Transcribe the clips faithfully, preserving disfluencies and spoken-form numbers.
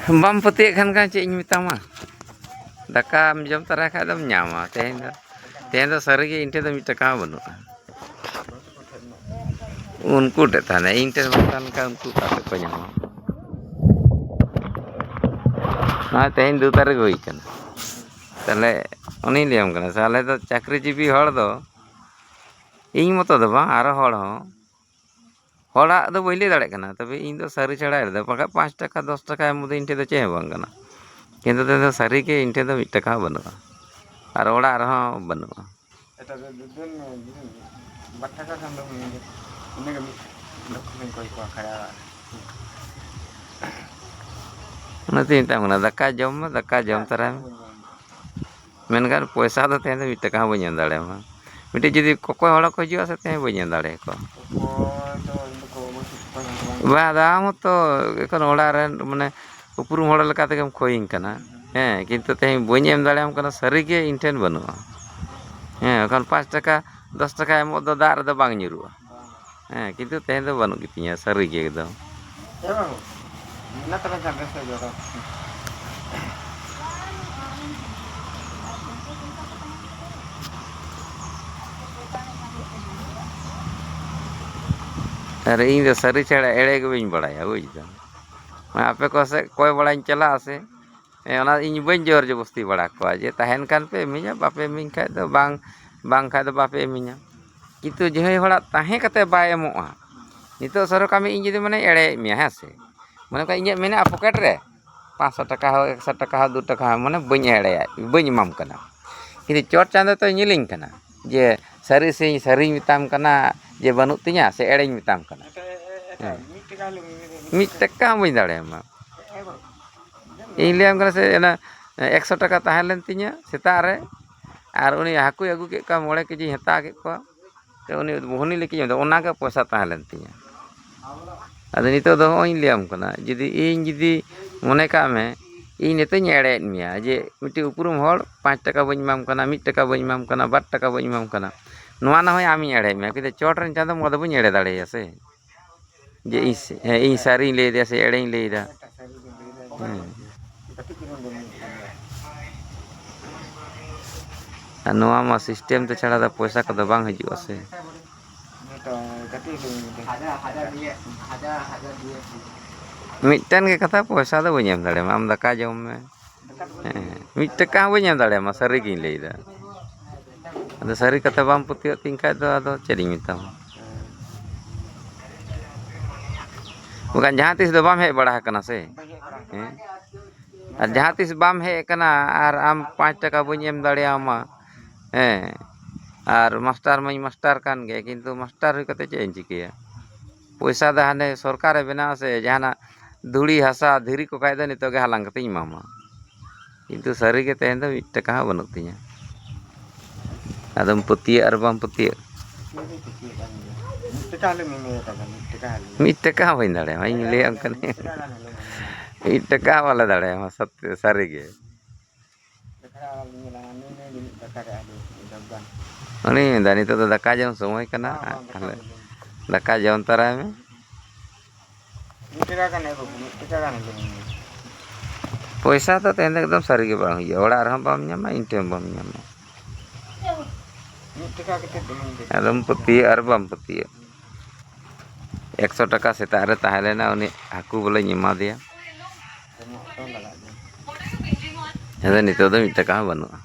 ᱵᱟᱢ ᱯᱟᱹᱛᱭᱟᱹᱜ ᱠᱷᱟᱱ ᱠᱷᱟᱱ ᱪᱮᱫ ᱤᱧ ᱢᱮᱛᱟᱢᱟ? ᱫᱟᱠᱟᱢ ᱡᱚᱢ ᱛᱟᱨᱟ ᱠᱷᱟᱡ ᱫᱚᱢ ᱧᱟᱢᱟ᱾ ᱛᱮᱦᱮᱧ ᱫᱚ, ᱛᱮᱦᱮᱧ ᱫᱚ ᱥᱟᱹᱨᱤᱜᱮ ᱤᱧ ᱴᱷᱮᱱ ᱫᱚ ᱢᱤᱫ ᱴᱟᱠᱟ ᱦᱚᱸ ᱵᱟᱹᱱᱩᱜᱼᱟ᱾ ᱩᱱᱠᱩ ᱴᱷᱮᱱ ᱛᱟᱦᱮᱱᱟ, ᱤᱧ ᱴᱷᱮᱱ ᱵᱟᱝ ᱛᱟᱦᱮᱱ ᱠᱷᱟᱱ ᱩᱱᱠᱩ ᱚᱠᱟ ᱠᱷᱚᱱ ᱠᱚ ᱧᱟᱢᱟ? ᱱᱚᱜᱼᱚᱭ ᱛᱮᱦᱮᱧ ᱫᱩ ᱛᱟᱹᱨᱤᱠᱷ ᱦᱩᱭ ᱠᱟᱱᱟ᱾ ᱛᱟᱦᱚᱞᱮ ᱩᱱᱤᱧ ᱞᱟᱹᱭᱟᱢ ᱠᱟᱱᱟ ᱥᱮ, ᱟᱞᱮ ᱫᱚ ᱪᱟᱹᱠᱨᱤᱡᱤᱵᱤ ᱦᱚᱲ ᱫᱚ, ᱤᱧ ᱢᱚᱛᱚ ᱫᱚ ᱵᱟᱝ, ᱟᱨᱚ ᱦᱚᱲ ᱦᱚᱸ, ᱦᱚᱲᱟᱜ ᱫᱚ ᱵᱟᱹᱧ ᱞᱟᱹᱭ ᱫᱟᱲᱮᱭᱟᱜ ᱠᱟᱱᱟ, ᱛᱚᱵᱮ ᱤᱧ ᱫᱚ ᱥᱟᱹᱨᱤ ᱪᱷᱟᱲᱟ ᱮᱲᱮ ᱫᱚ, ᱵᱟᱠᱷᱟᱡ ᱯᱟᱸᱪ ᱴᱟᱠᱟ ᱫᱚᱥ ᱴᱟᱠᱟ ᱮᱢ ᱵᱚᱫᱚᱞ ᱤᱧ ᱴᱷᱮᱱ ᱫᱚ ᱪᱮᱫ ᱦᱚᱸ ᱵᱟᱝ ᱠᱟᱱᱟ᱾ ᱠᱤᱱᱛᱩ ᱛᱮᱦᱮᱧ ᱫᱚ ᱥᱟᱹᱨᱤ ᱜᱮ ᱤᱧ ᱴᱷᱮᱱ ᱫᱚ ᱢᱤᱫ ᱴᱟᱠᱟ ᱦᱚᱸ ᱵᱟᱹᱱᱩᱜᱼᱟ, ᱟᱨ ᱚᱲᱟᱜ ᱨᱮᱦᱚᱸ ᱵᱟᱹᱱᱩᱜᱼᱟ᱾ ᱮᱴᱟᱜ ᱨᱮ ᱫᱩ ᱫᱤᱱ, ᱵᱟᱨ ᱴᱟᱠᱟ ᱠᱷᱟᱱ ᱫᱚ ᱦᱩᱭ ᱮᱱᱟ᱾ ᱤᱱᱟᱹᱜᱮ ᱢᱤᱫ ᱞᱚᱠᱠᱷᱚ ᱞᱤᱧ ᱠᱚᱭ ᱠᱚᱣᱟ ᱠᱷᱟᱭᱟ᱾ ᱚᱱᱟᱛᱮᱧ ᱢᱮᱛᱟᱢ ᱠᱟᱱᱟ, ᱫᱟᱠᱟ ᱡᱚᱢ ᱢᱮ, ᱫᱟᱠᱟ ᱡᱚᱢ ᱛᱟᱨᱟᱭ ᱢᱮ᱾ ᱢᱮᱱᱠᱷᱟᱱ ᱯᱚᱭᱥᱟ ᱫᱚ ᱛᱮᱦᱮᱧ ᱫᱚ ᱢᱤᱫ ᱴᱟᱠᱟ ᱦᱚᱸ ᱵᱟᱹᱧ ᱮᱢ ᱫᱟᱲᱮᱭᱟᱢᱟ᱾ ᱢᱤᱫᱴᱤᱡ ᱡᱩᱫᱤ ᱠᱚᱠᱚᱭ ᱦᱚᱲ ᱠᱚ ᱦᱤᱡᱩᱜᱼᱟ ᱥᱮ, ᱛᱮᱦᱮᱧ ᱵᱟᱹᱧ ᱮᱢ ᱫᱟᱲᱮᱭᱟᱠᱚᱣᱟ᱾ ᱚᱠᱚᱭ ᱫᱚ ᱤᱧ ᱫᱚ ᱠᱚ ᱵᱟᱹᱪᱩᱜ ᱠᱚᱣᱟ, ᱚᱠᱚᱭ ᱦᱚᱸ ᱵᱟᱝ᱾ ᱵᱟᱝ, ᱟᱫᱚ ᱟᱢ ᱦᱚᱸᱛᱚ ᱮᱠᱷᱚᱱ ᱚᱲᱟᱜ ᱨᱮᱱ, ᱢᱟᱱᱮ, ᱩᱯᱨᱩᱢ ᱦᱚᱲ ᱞᱮᱠᱟ ᱛᱮᱜᱮᱢ ᱠᱷᱚᱭᱤᱧ ᱠᱟᱱᱟ᱾ ᱦᱮᱸ, ᱠᱤᱱᱛᱩ ᱛᱮᱦᱮᱧ ᱵᱟᱹᱧ ᱮᱢ ᱫᱟᱲᱮᱭᱟᱢ ᱠᱟᱱᱟ, ᱥᱟᱹᱨᱤᱜᱮ ᱤᱧ ᱴᱷᱮᱱ ᱵᱟᱹᱱᱩᱜᱼᱟ᱾ ᱦᱮᱸ, ᱵᱟᱠᱷᱟᱱ ᱯᱟᱸᱪ ᱴᱟᱠᱟ, ᱫᱚᱥ ᱴᱟᱠᱟ ᱮᱢᱚᱜ ᱫᱚ ᱫᱟᱜ ᱨᱮᱫᱚ ᱵᱟᱝ ᱧᱩᱨᱩᱜᱼᱟ᱾ ᱦᱮᱸ, ᱠᱤᱱᱛᱩ ᱛᱮᱦᱮᱧ ᱫᱚ ᱵᱟᱹᱱᱩᱜ ᱜᱮᱛᱤᱧᱟ, ᱥᱟᱹᱨᱤ ᱜᱮ ᱮᱠᱫᱚᱢ᱾ ᱦᱮᱸ ᱵᱟᱹᱵᱩ, ᱢᱮᱱᱟᱜ ᱛᱟᱞᱟᱝ ᱠᱷᱟᱱ ᱵᱮᱥ ᱜᱮ ᱡᱚᱛᱚ᱾ ᱟᱨ ᱤᱧ ᱫᱚ ᱥᱟᱹᱨᱤ ᱪᱷᱟᱲᱟ ᱮᱲᱮ ᱜᱮ ᱵᱟᱹᱧ ᱵᱟᱲᱟᱭᱟ, ᱵᱩᱡᱽ ᱫᱟᱢ᱾ ᱢᱟᱱᱮ ᱟᱯᱮ ᱠᱚ ᱥᱮᱫ ᱠᱚᱭ ᱵᱟᱲᱟᱧ ᱪᱟᱞᱟᱜᱼᱟ ᱥᱮ, ᱦᱮᱸ, ᱚᱱᱟ ᱤᱧ ᱵᱟᱹᱧ ᱡᱳᱨ ᱡᱚᱵᱚᱥᱛᱤ ᱵᱟᱲᱟ ᱠᱚᱣᱟ ᱡᱮ ᱛᱟᱦᱮᱱ ᱠᱷᱟᱱ ᱯᱮ ᱤᱢᱟᱹᱧᱟ, ᱵᱟᱯᱮ ᱤᱢᱟᱹᱧ ᱠᱷᱟᱡ ᱫᱚ ᱵᱟᱝ, ᱵᱟᱝ ᱠᱷᱟᱡ ᱫᱚ ᱵᱟᱯᱮ ᱤᱢᱟᱹᱧᱟ᱾ ᱠᱤᱱᱛᱩ ᱡᱟᱦᱟᱸᱭ ᱦᱚᱲᱟᱜ ᱛᱟᱦᱮᱸ ᱠᱟᱛᱮ ᱵᱟᱭ ᱮᱢᱚᱜᱼᱟ, ᱱᱤᱛᱚᱜ ᱥᱟᱵ ᱠᱟᱜ ᱢᱮ ᱤᱧ ᱡᱩᱫᱤ ᱢᱟᱱᱮ ᱮᱲᱮᱭᱮᱫ ᱢᱮᱭᱟ, ᱦᱮᱸ ᱥᱮ, ᱢᱚᱱᱮ ᱠᱟᱜ ᱤᱧᱟᱹᱜ ᱢᱮᱱᱟᱜᱼᱟ ᱯᱚᱠᱮᱴ ᱨᱮ ᱯᱟᱸᱪᱥᱚ ᱴᱟᱠᱟ ᱦᱳᱠ, ᱮᱠᱥᱚ ᱴᱟᱠᱟ ᱦᱳᱠ, ᱫᱩ ᱴᱟᱠᱟ ᱦᱳᱠ, ᱢᱟᱱᱮ ᱵᱟᱹᱧ ᱮᱲᱮᱭᱟ, ᱵᱟᱹᱧ ᱮᱢᱟᱢ ᱠᱟᱱᱟ᱾ ᱠᱤᱱᱛᱩ ᱪᱚᱴ ᱪᱟᱸᱫᱚ ᱛᱚᱭ ᱧᱮᱞᱤᱧ ᱠᱟᱱᱟ ᱡᱮ ᱥᱟᱹᱨᱤ ᱥᱮᱧ, ᱥᱟᱹᱨᱤᱧ ᱢᱮᱛᱟᱢ ᱠᱟᱱᱟ ᱡᱮ ᱵᱟᱹᱱᱩᱜ ᱛᱤᱧᱟ ᱥᱮ ᱮᱲᱮᱧ ᱢᱮᱛᱟᱢ ᱠᱟᱱᱟ᱾ ᱦᱮᱸ᱾ ᱢᱤᱫ ᱴᱟᱠᱟ ᱦᱚᱸ ᱵᱟᱹᱧ ᱫᱟᱲᱮᱭᱟᱢᱟ᱾ ᱤᱧ ᱞᱟᱹᱭᱟᱢ ᱠᱟᱱᱟ ᱥᱮ, ᱚᱱᱟ ᱮᱠᱥᱚ ᱴᱟᱠᱟ ᱛᱟᱦᱮᱸ ᱞᱮᱱ ᱛᱤᱧᱟᱹ ᱥᱮᱛᱟᱜ ᱨᱮ, ᱟᱨ ᱩᱱᱤ ᱦᱟᱹᱠᱩᱭ ᱟᱹᱜᱩ ᱠᱮᱫ ᱠᱚᱣᱟ, ᱢᱚᱬᱮ ᱠᱮᱡᱤᱧ ᱦᱟᱛᱟᱣ ᱠᱮᱫ ᱠᱚᱣᱟ, ᱛᱚ ᱩᱱᱤ ᱵᱷᱩᱦᱱᱤ ᱞᱟᱹᱜᱤᱫ ᱤᱧ ᱢᱮᱱᱫᱟ, ᱚᱱᱟᱜᱮ ᱯᱚᱭᱥᱟ ᱛᱟᱦᱮᱸ ᱞᱮᱱ ᱛᱤᱧᱟᱹ᱾ ᱟᱫᱚ ᱱᱤᱛᱚᱜ ᱫᱚ ᱦᱚᱸᱜᱼᱚᱭ ᱤᱧ ᱞᱟᱹᱭᱟᱢ ᱠᱟᱱᱟ, ᱡᱩᱫᱤ ᱤᱧ, ᱡᱩᱫᱤ ᱢᱚᱱᱮ ᱠᱟᱜ ᱢᱮ, ᱤᱧ ᱱᱤᱛᱚᱜ ᱤᱧ ᱮᱲᱮᱭᱮᱫ ᱢᱮᱭᱟ ᱡᱮ ᱢᱤᱫᱴᱤᱡ ᱩᱯᱨᱩᱢ ᱦᱚᱲ ᱯᱟᱸᱪ ᱴᱟᱠᱟ ᱵᱟᱹᱧ ᱮᱢᱟᱢ ᱠᱟᱱᱟ, ᱢᱤᱫ ᱴᱟᱠᱟ ᱵᱟᱹᱧ ᱮᱢᱟᱢ ᱠᱟᱱᱟ, ᱵᱟᱨ ᱴᱟᱠᱟ ᱵᱟᱹᱧ ᱮᱢᱟᱢ ᱠᱟᱱᱟ, ᱱᱚᱣᱟ ᱱᱟ ᱦᱚᱭ ᱟᱢᱤᱧ ᱮᱲᱮᱭᱮᱫ ᱢᱮᱭᱟ, ᱠᱤᱱᱛᱩ ᱪᱚᱴ ᱨᱮᱱ ᱪᱟᱸᱫᱚ ᱵᱚᱸᱜᱟ ᱫᱚ ᱵᱟᱹᱧ ᱮᱲᱮ ᱫᱟᱲᱮᱭᱟᱭᱟ ᱥᱮ᱾ ᱡᱮ ᱤᱧ ᱥᱮ-, ᱦᱮᱸ, ᱤᱧ ᱥᱟᱹᱨᱤᱧ ᱞᱟᱹᱭᱫᱟ ᱥᱮ ᱮᱲᱮᱧ ᱞᱟᱹᱭᱫᱟ᱾ ᱦᱮᱸ᱾ ᱠᱟᱹᱴᱤᱡ ᱪᱩᱞᱩᱝ ᱫᱚ ᱧᱟᱢᱚᱜ ᱠᱟᱱ ᱜᱮᱭᱟ᱾ ᱟᱨ ᱱᱚᱣᱟ ᱢᱟ system ᱛᱮ ᱪᱷᱟᱲᱟ ᱫᱚ ᱯᱚᱭᱥᱟ ᱠᱚᱫᱚ ᱵᱟᱝ ᱦᱤᱡᱩᱜᱼᱟ ᱥᱮ᱾ ᱦᱮᱸ ᱛᱚ, ᱠᱟᱹᱴᱤᱡ ᱞᱤᱧ ᱦᱟᱡᱟᱨ, ᱦᱟᱡᱟᱨ ᱫᱤᱭᱮ, ᱦᱟᱡᱟᱨ, ᱦᱟᱡᱟᱨ ᱫᱤᱭᱮ᱾ ᱢᱤᱫᱴᱮᱱ ᱜᱮ ᱠᱟᱛᱷᱟ, ᱯᱚᱭᱥᱟ ᱫᱚ ᱵᱟᱹᱧ ᱮᱢ ᱫᱟᱲᱮᱭᱟᱢᱟ, ᱟᱢ ᱫᱟᱠᱟ ᱡᱚᱢ ᱢᱮ᱾ ᱦᱮᱸ, ᱢᱤᱫ ᱴᱟᱠᱟ ᱦᱚᱸ ᱵᱟᱹᱧ ᱮᱢ ᱫᱟᱲᱮᱭᱟᱢᱟ, ᱥᱟᱹᱨᱤ ᱜᱤᱧ ᱞᱟᱹᱭᱫᱟ᱾ ᱟᱫᱚ ᱥᱟᱹᱨᱤ ᱠᱟᱛᱷᱟ ᱵᱟᱢ ᱯᱟᱹᱛᱭᱟᱹᱜ ᱛᱤᱧ ᱠᱷᱟᱡ ᱫᱚ ᱟᱫᱚ ᱪᱮᱫ ᱤᱧ ᱢᱮᱛᱟᱢᱟ? ᱵᱟᱠᱷᱟᱱ ᱡᱟᱦᱟᱸ ᱛᱤᱥ ᱫᱚ ᱵᱟᱢ ᱦᱮᱡ ᱵᱟᱲᱟ ᱟᱠᱟᱱᱟ ᱥᱮ? ᱦᱮᱸ? ᱟᱨ ᱡᱟᱦᱟᱸ ᱛᱤᱥ ᱵᱟᱢ ᱦᱮᱡ ᱟᱠᱟᱱᱟ ᱟᱨ ᱟᱢ ᱯᱟᱸᱪ ᱴᱟᱠᱟ ᱵᱟᱹᱧ ᱮᱢ ᱫᱟᱲᱮᱭᱟᱢᱟ, ᱦᱮᱸ, ᱟᱨ ᱢᱟᱥᱴᱟᱨ ᱢᱟᱧ ᱢᱟᱥᱴᱟᱨ ᱠᱟᱱ ᱜᱮ, ᱠᱤᱱᱛᱩ ᱢᱟᱥᱴᱟᱨ ᱦᱩᱭ ᱠᱟᱛᱮ ᱪᱮᱫ ᱤᱧ ᱪᱤᱠᱟᱹᱭᱟ? ᱯᱚᱭᱥᱟ ᱫᱚ ᱦᱟᱱᱮ ᱥᱚᱨᱠᱟᱨᱮ ᱵᱮᱱᱟᱣᱟ ᱥᱮ, ᱡᱟᱦᱟᱱᱟᱜ ᱫᱷᱩᱲᱤ ᱦᱟᱥᱟ ᱫᱷᱤᱨᱤ ᱠᱚ ᱠᱷᱟᱡ ᱫᱚ ᱱᱤᱛᱚᱜ ᱜᱮ ᱦᱟᱞᱟᱝ ᱠᱟᱛᱮᱧ ᱮᱢᱟᱢᱟ, ᱠᱤᱱᱛᱩ ᱥᱟᱹᱨᱤ ᱜᱮ ᱛᱮᱦᱮᱧ ᱫᱚ ᱢᱤᱫ ᱴᱟᱠᱟ ᱦᱚᱸ ᱵᱟᱹᱱᱩᱜ ᱛᱤᱧᱟ᱾ ᱟᱫᱚᱢ ᱯᱟᱹᱛᱭᱟᱹᱜ ᱟᱨ ᱵᱟᱢ ᱯᱟᱹᱛᱭᱟᱹᱜ᱾ ᱢᱤᱫ ᱴᱟᱠᱟ ᱦᱚᱸ ᱵᱟᱹᱧ ᱫᱟᱲᱮᱭᱟᱢᱟ, ᱤᱧ ᱞᱟᱹᱭᱟᱢ ᱠᱟᱹᱱᱟᱹᱧ᱾ ᱢᱤᱫ ᱴᱟᱠᱟ ᱦᱚᱸ ᱵᱟᱞᱮ ᱫᱟᱲᱮᱭᱟᱢᱟ, ᱥᱟᱹᱨᱤ ᱜᱮ᱾ ᱩᱱᱤ ᱢᱮᱱᱫᱟ, "ᱱᱤᱛᱚᱜ ᱫᱚ ᱫᱟᱠᱟ ᱡᱚᱢ ᱥᱚᱢᱚᱭ ᱠᱟᱱᱟ, ᱛᱟᱦᱞᱮ ᱫᱟᱠᱟ ᱡᱚᱢ ᱛᱟᱨᱟᱭ ᱢᱮ᱾" ᱢᱤᱫ ᱴᱟᱠᱟ ᱜᱟᱱ ᱮ ᱵᱟᱹᱵᱩ, ᱢᱤᱫ ᱴᱟᱠᱟ ᱜᱟᱱ ᱮᱢᱟᱹᱧ ᱢᱮ᱾ ᱯᱚᱭᱥᱟ ᱫᱚ ᱛᱮᱦᱮᱧ ᱫᱚ ᱮᱠᱫᱚᱢ ᱥᱟᱹᱨᱤ ᱜᱮ ᱵᱟᱝ ᱦᱩᱭᱩᱜᱼᱟ, ᱚᱲᱟᱜ ᱨᱮᱦᱚᱸ ᱵᱟᱢ ᱧᱟᱢᱟ, ᱤᱧ ᱴᱷᱮᱱ ᱦᱚᱸ ᱵᱟᱢ ᱧᱟᱢᱟ᱾ ᱢᱤᱫ ᱴᱟᱠᱟ ᱠᱟᱛᱮ ᱫᱚ ᱵᱟᱹᱧ ᱤᱫᱤ᱾ ᱟᱫᱚᱢ ᱯᱟᱹᱛᱭᱟᱹᱜ ᱟᱨ ᱵᱟᱢ ᱯᱟᱹᱛᱭᱟᱹᱜ᱾ ᱮᱠᱥᱚ ᱴᱟᱠᱟ ᱥᱮᱛᱟᱜ ᱨᱮ ᱛᱟᱦᱮᱸ ᱞᱮᱱᱟ, ᱩᱱᱤ ᱦᱟᱹᱠᱩ ᱵᱚᱞᱮᱧ ᱮᱢᱟ ᱫᱮᱭᱟ᱾ ᱟᱫᱚ ᱱᱤᱛᱚᱜ ᱫᱚ ᱢᱤᱫ ᱴᱟᱠᱟ ᱦᱚᱸ ᱵᱟᱹᱱᱩᱜᱼᱟ᱾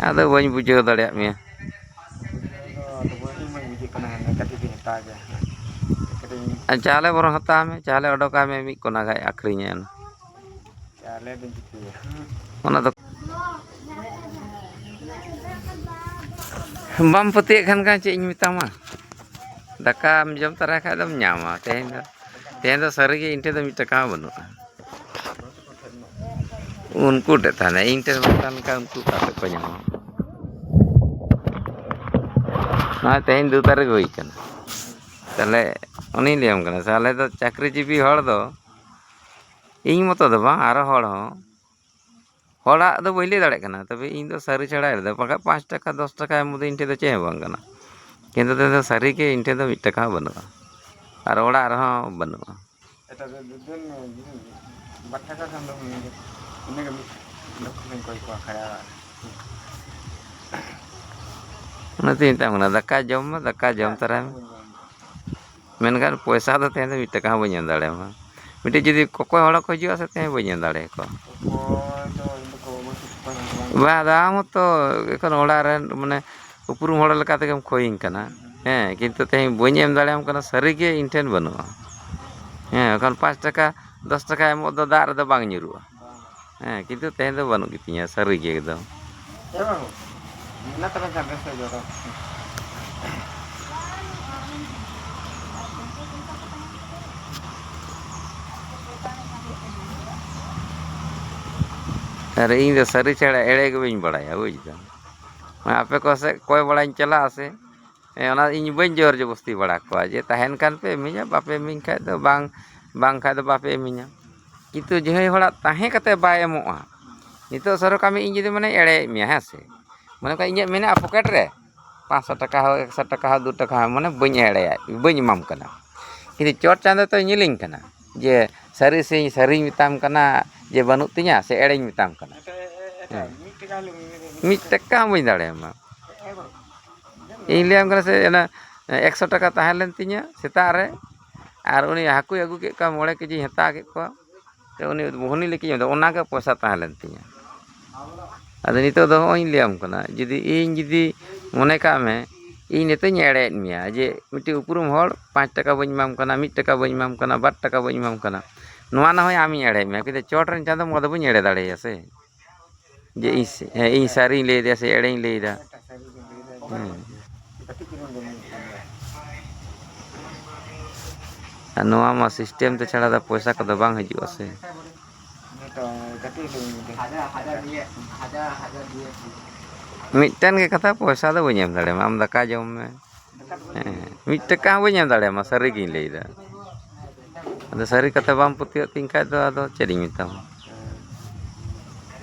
ᱟᱫᱚ ᱵᱟᱹᱧ ᱵᱩᱡᱷᱟᱹᱣ ᱫᱟᱲᱮᱭᱟᱜ ᱢᱮᱭᱟ᱾ ᱟᱨ ᱪᱟᱣᱞᱮ ᱵᱚᱨᱚᱝ ᱦᱟᱛᱟᱣ ᱢᱮ, ᱪᱟᱣᱞᱮ ᱚᱰᱚᱠᱟᱭ ᱢᱮ, ᱢᱤᱫ ᱠᱚᱱᱟ ᱜᱟᱱ ᱟᱹᱠᱷᱨᱤᱧᱟᱭ ᱚᱱᱟ᱾ ᱚᱱᱟ ᱫᱚ ᱵᱟᱢ ᱯᱟᱹᱛᱭᱟᱹᱜ ᱠᱷᱟᱱ ᱠᱷᱟᱱ ᱪᱮᱫ ᱤᱧ ᱢᱮᱛᱟᱢᱟ? ᱫᱟᱠᱟᱢ ᱡᱚᱢ ᱛᱟᱨᱟᱭ ᱠᱷᱟᱡ ᱫᱚᱢ ᱧᱟᱢᱟ᱾ ᱛᱮᱦᱮᱧ ᱫᱚ, ᱛᱮᱦᱮᱧ ᱫᱚ ᱥᱟᱹᱨᱤᱜᱮ ᱤᱧ ᱴᱷᱮᱱ ᱫᱚ ᱢᱤᱫ ᱴᱟᱠᱟ ᱦᱚᱸ ᱵᱟᱹᱱᱩᱜᱼᱟ᱾ ᱩᱱᱠᱩ ᱴᱷᱮᱱ ᱛᱟᱦᱮᱱᱟ, ᱤᱧ ᱴᱷᱮᱱ ᱵᱟᱝ ᱛᱟᱦᱮᱱ ᱠᱷᱟᱱ ᱩᱱᱠᱩ ᱚᱠᱟ ᱠᱷᱚᱡ ᱠᱚ ᱧᱟᱢᱟ? ᱱᱚᱜᱼᱚᱭ ᱛᱮᱦᱮᱧ ᱫᱩ ᱛᱟᱹᱨᱤᱠᱷ ᱦᱩᱭ ᱠᱟᱱᱟ᱾ ᱛᱟᱦᱞᱮ ᱩᱱᱤᱧ ᱞᱟᱹᱭᱟᱢ ᱠᱟᱱᱟ ᱥᱮ, ᱟᱞᱮ ᱫᱚ ᱪᱟᱹᱠᱨᱤᱡᱤᱵᱤ ᱦᱚᱲ ᱫᱚ, ᱤᱧ ᱢᱚᱛᱚ ᱫᱚ ᱵᱟᱝ, ᱟᱨᱚ ᱦᱚᱲ ᱦᱚᱸ, ᱦᱚᱲᱟᱜ ᱫᱚ ᱵᱟᱹᱧ ᱞᱟᱹᱭ ᱫᱟᱲᱮᱭᱟᱜ ᱠᱟᱱᱟ, ᱛᱚᱵᱮ ᱤᱧ ᱫᱚ ᱥᱟᱹᱨᱤ ᱪᱷᱟᱲᱟ ᱮᱲᱮ ᱫᱚ ᱵᱟᱝ, ᱯᱟᱸᱪ ᱴᱟᱠᱟ ᱫᱚᱥ ᱴᱟᱠᱟ ᱮᱢ ᱫᱚ ᱤᱧ ᱴᱷᱮᱱ ᱫᱚ ᱪᱮᱫ ᱦᱚᱸ ᱵᱟᱝ ᱠᱟᱱᱟ᱾ ᱠᱤᱱᱛᱩ ᱛᱮᱦᱮᱧ ᱫᱚ ᱥᱟᱹᱨᱤ ᱜᱮ ᱤᱧ ᱴᱷᱮᱱ ᱫᱚ ᱢᱤᱫ ᱴᱟᱠᱟ ᱦᱚᱸ ᱵᱟᱹᱱᱩᱜᱼᱟ᱾ ᱟᱨ ᱚᱲᱟᱜ ᱨᱮᱦᱚᱸ ᱵᱟᱹᱱᱩᱜᱼᱟ᱾ ᱮᱴᱟᱜ ᱫᱚ ᱫᱩ ᱫᱤᱱ ᱵᱟᱨ ᱴᱟᱠᱟ ᱠᱷᱟᱱ ᱫᱚ ᱤᱱᱟᱹᱜᱮ ᱢᱤᱫ ᱞᱚᱠᱷᱚ ᱞᱤᱧ ᱠᱚᱭ ᱠᱚᱣᱟ ᱠᱷᱟᱭᱟ᱾ ᱚᱱᱟᱛᱮᱧ ᱢᱮᱛᱟᱢ ᱠᱟᱱᱟ, ᱫᱟᱠᱟ ᱡᱚᱢ ᱢᱮ, ᱫᱟᱠᱟ ᱡᱚᱢ ᱛᱚᱨᱟᱭ ᱢᱮ᱾ ᱢᱮᱱᱠᱷᱟᱱ ᱯᱚᱭᱥᱟ ᱫᱚ ᱛᱮᱦᱮᱧ ᱫᱚ ᱢᱤᱫ ᱴᱟᱠᱟ ᱦᱚᱸ ᱵᱟᱹᱧ ᱮᱢ ᱫᱟᱲᱮᱭᱟᱢᱟ᱾ ᱢᱤᱫᱴᱤᱡ ᱡᱩᱫᱤ ᱠᱚᱠᱚᱭ ᱦᱚᱲ ᱠᱚ ᱦᱤᱡᱩᱜᱼᱟ ᱥᱮ, ᱛᱮᱦᱮᱧ ᱵᱟᱹᱧ ᱮᱢ ᱫᱟᱲᱮᱭᱟᱠᱚᱣᱟ᱾ ᱚᱠᱚᱭ ᱫᱚ ᱤᱧ ᱫᱚ ᱠᱚ ᱵᱟᱹᱧ ᱠᱚᱠᱚᱭ ᱦᱚᱲ ᱫᱚ ᱵᱟᱝ᱾ ᱵᱟᱝ, ᱟᱫᱚ ᱟᱢ ᱦᱚᱸᱛᱚ ᱮᱠᱷᱚᱱ ᱚᱲᱟᱜ ᱨᱮᱱ, ᱢᱟᱱᱮ, ᱩᱯᱨᱩᱢ ᱦᱚᱲ ᱞᱮᱠᱟ ᱛᱮᱜᱮᱢ ᱠᱷᱚᱭᱤᱧ ᱠᱟᱱᱟ᱾ ᱦᱮᱸ, ᱠᱤᱱᱛᱩ ᱛᱮᱦᱮᱧ ᱵᱟᱹᱧ ᱮᱢ ᱫᱟᱲᱮᱭᱟᱢ ᱠᱟᱱᱟ, ᱥᱟᱹᱨᱤᱜᱮ ᱤᱧ ᱴᱷᱮᱱ ᱵᱟᱹᱱᱩᱜᱼᱟ᱾ ᱦᱮᱸ, ᱮᱠᱷᱚᱱ ᱯᱟᱸᱪ ᱴᱟᱠᱟ, ᱫᱚᱥ ᱴᱟᱠᱟ ᱮᱢᱚᱜ ᱫᱚ ᱫᱟᱜ ᱨᱮᱫᱚ ᱵᱟᱝ ᱧᱩᱨᱩᱜᱼᱟ᱾ ᱦᱮᱸ, ᱠᱤᱱᱛᱩ ᱛᱮᱦᱮᱧ ᱫᱚ ᱵᱟᱹᱱᱩᱜ ᱜᱮᱛᱤᱧᱟ, ᱥᱟᱹᱨᱤ ᱜᱮ ᱮᱠᱫᱚᱢ᱾ ᱮ ᱵᱟᱹᱵᱩ, ᱢᱮᱱᱟᱜ ᱛᱟᱵᱮᱱ ᱠᱷᱟᱱ ᱵᱮᱥ ᱜᱮ ᱡᱚᱛᱚ᱾ ᱟᱨ ᱤᱧ ᱫᱚ ᱥᱟᱹᱨᱤ ᱪᱷᱟᱲᱟ ᱮᱲᱮ ᱜᱮ ᱵᱟᱹᱧ ᱵᱟᱲᱟᱭᱟ, ᱵᱩᱡᱽ ᱫᱟᱢ᱾ ᱟᱯᱮ ᱠᱚ ᱥᱮᱫ ᱠᱚᱭ ᱵᱟᱲᱟᱧ ᱪᱟᱞᱟᱜᱼᱟ ᱥᱮ, ᱦᱮᱸ, ᱚᱱᱟ ᱤᱧ ᱵᱟᱹᱧ ᱡᱳᱨ ᱡᱚᱵᱚᱥᱛᱤ ᱵᱟᱲᱟ ᱠᱚᱣᱟ ᱡᱮ ᱛᱟᱦᱮᱱ ᱠᱷᱟᱱ ᱯᱮ ᱤᱢᱟᱹᱧᱟ, ᱵᱟᱯᱮ ᱤᱢᱟᱹᱧ ᱠᱷᱟᱡ ᱫᱚ ᱵᱟᱝ, ᱵᱟᱝ ᱠᱷᱟᱡ ᱫᱚ ᱵᱟᱯᱮ ᱤᱢᱟᱹᱧᱟ᱾ ᱠᱤᱱᱛᱩ ᱡᱟᱦᱟᱸᱭ ᱦᱚᱲᱟᱜ ᱛᱟᱦᱮᱸ ᱠᱟᱛᱮ ᱵᱟᱭ ᱮᱢᱚᱜᱼᱟ, ᱱᱤᱛᱚᱜ ᱥᱟᱵ ᱠᱟᱜ ᱢᱮ ᱤᱧ ᱡᱩᱫᱤ, ᱢᱟᱱᱮ, ᱮᱲᱮᱭᱮᱫ ᱢᱮᱭᱟ, ᱦᱮᱸ ᱥᱮ, ᱢᱚᱱᱮ ᱠᱟᱜ ᱤᱧᱟᱹᱜ ᱢᱮᱱᱟᱜᱼᱟ ᱯᱚᱠᱮᱴ ᱨᱮ, ᱯᱟᱸᱪᱥᱚ ᱴᱟᱠᱟ ᱦᱳᱠ, ᱮᱠᱥᱚ ᱴᱟᱠᱟ ᱦᱳᱠ, ᱫᱩ ᱴᱟᱠᱟ ᱦᱳᱠ, ᱢᱟᱱᱮ, ᱵᱟᱹᱧ ᱮᱲᱮᱭᱟ, ᱵᱟᱹᱧ ᱮᱢᱟᱢ ᱠᱟᱱᱟ᱾ ᱠᱤᱱᱛᱩ ᱪᱚᱴ ᱪᱟᱸᱫᱚ ᱛᱚᱭ ᱧᱮᱞᱤᱧ ᱠᱟᱱᱟ ᱡᱮ ᱥᱟᱹᱨᱤ ᱥᱮ, ᱥᱟᱹᱨᱤᱧ ᱢᱮᱛᱟᱢ ᱠᱟᱱᱟ ᱡᱮ ᱵᱟᱹᱱᱩᱜ ᱛᱤᱧᱟ ᱥᱮ ᱮᱲᱮᱧ ᱢᱮᱛᱟᱢ ᱠᱟᱱᱟ᱾ ᱦᱮᱸ᱾ ᱢᱤᱫ ᱴᱟᱠᱟ ᱦᱚᱸ ᱵᱟᱹᱧ ᱫᱟᱲᱮᱭᱟᱢᱟ᱾ ᱤᱧ ᱞᱟᱹᱭᱟᱢ ᱠᱟᱱᱟ ᱥᱮ, ᱚᱱᱟ ᱮᱠᱥᱚ ᱴᱟᱠᱟ ᱛᱟᱦᱮᱸ ᱞᱮᱱ ᱛᱤᱧᱟᱹ ᱥᱮᱛᱟᱜ ᱨᱮ, ᱟᱨ ᱩᱱᱤ ᱦᱟᱹᱠᱩᱭ ᱟᱹᱜᱩ ᱠᱮᱫ ᱠᱚᱣᱟ, ᱢᱚᱬᱮ ᱠᱮᱡᱤᱧ ᱦᱟᱛᱟᱣ ᱠᱮᱫ ᱠᱚᱣᱟ, ᱥᱮ ᱩᱱᱤ ᱵᱷᱩᱱᱤ ᱞᱟᱹᱜᱤᱫ ᱤᱧ ᱢᱮᱱᱫᱟ, ᱚᱱᱟᱜᱮ ᱯᱚᱭᱥᱟ ᱛᱟᱦᱮᱸ ᱞᱮᱱ ᱛᱤᱧᱟᱹ᱾ ᱟᱫᱚ ᱱᱤᱛᱚᱜ ᱫᱚ ᱦᱚᱸᱜᱼᱚᱭ ᱤᱧ ᱞᱟᱹᱭᱟᱢ ᱠᱟᱱᱟ, ᱡᱩᱫᱤ ᱤᱧ ᱡᱩᱫᱤ, ᱢᱚᱱᱮ ᱠᱟᱜ ᱢᱮ, ᱤᱧ ᱱᱤᱛᱚᱜ ᱤᱧ ᱮᱲᱮᱭᱮᱫ ᱢᱮᱭᱟ ᱡᱮ ᱢᱤᱫᱴᱤᱡ ᱩᱯᱨᱩᱢ ᱦᱚᱲ ᱯᱟᱸᱪ ᱴᱟᱠᱟ ᱵᱟᱹᱧ ᱮᱢᱟᱢ ᱠᱟᱱᱟ, ᱢᱤᱫ ᱴᱟᱠᱟ ᱵᱟᱹᱧ ᱮᱢᱟᱢ ᱠᱟᱱᱟ, ᱵᱟᱨ ᱴᱟᱠᱟ ᱵᱟᱹᱧ ᱮᱢᱟᱢ ᱠᱟᱱᱟ, ᱱᱚᱣᱟ ᱱᱟ ᱦᱚᱭ ᱟᱢᱤᱧ ᱮᱲᱮᱭᱮᱫ ᱢᱮᱭᱟ, ᱠᱤᱱᱛᱩ ᱪᱚᱴ ᱨᱮᱱ ᱪᱟᱸᱫᱚ ᱵᱚᱸᱜᱟ ᱫᱚ ᱵᱟᱹᱧ ᱮᱲᱮ ᱫᱟᱲᱮᱭᱟᱭᱟ ᱥᱮ᱾ ᱡᱮ ᱤᱧ ᱥᱮ-, ᱦᱮᱸ, ᱤᱧ ᱥᱟᱹᱨᱤᱧ ᱞᱟᱹᱭᱫᱟ ᱥᱮ ᱮᱲᱮᱧ ᱞᱟᱹᱭᱫᱟ? ᱦᱮᱸ᱾ ᱟᱨ ᱱᱚᱣᱟ ᱢᱟ system ᱛᱮ ᱪᱷᱟᱲᱟ ᱫᱚ ᱯᱚᱭᱥᱟ ᱠᱚᱫᱚ ᱵᱟᱝ ᱦᱤᱡᱩᱜᱼᱟ ᱥᱮ᱾ ᱢᱤᱫᱴᱮᱱ ᱜᱮ ᱠᱟᱛᱷᱟ, ᱯᱚᱭᱥᱟ ᱫᱚ ᱵᱟᱹᱧ ᱮᱢ ᱫᱟᱲᱮᱭᱟᱢᱟ, ᱟᱢ ᱫᱟᱠᱟ ᱡᱚᱢ ᱢᱮ᱾ ᱦᱮᱸ, ᱢᱤᱫ ᱴᱟᱠᱟ ᱦᱚᱸ ᱵᱟᱹᱧ ᱮᱢ ᱫᱟᱲᱮᱭᱟᱢᱟ, ᱥᱟᱹᱨᱤ ᱜᱤᱧ ᱞᱟᱹᱭᱫᱟ᱾ ᱟᱫᱚ ᱥᱟᱹᱨᱤ ᱠᱟᱛᱷᱟ ᱵᱟᱢ ᱯᱟᱹᱛᱭᱟᱹᱜ ᱛᱤᱧ ᱠᱷᱟᱡ ᱫᱚ ᱟᱫᱚ ᱪᱮᱫ ᱤᱧ ᱢᱮᱛᱟᱢᱟ?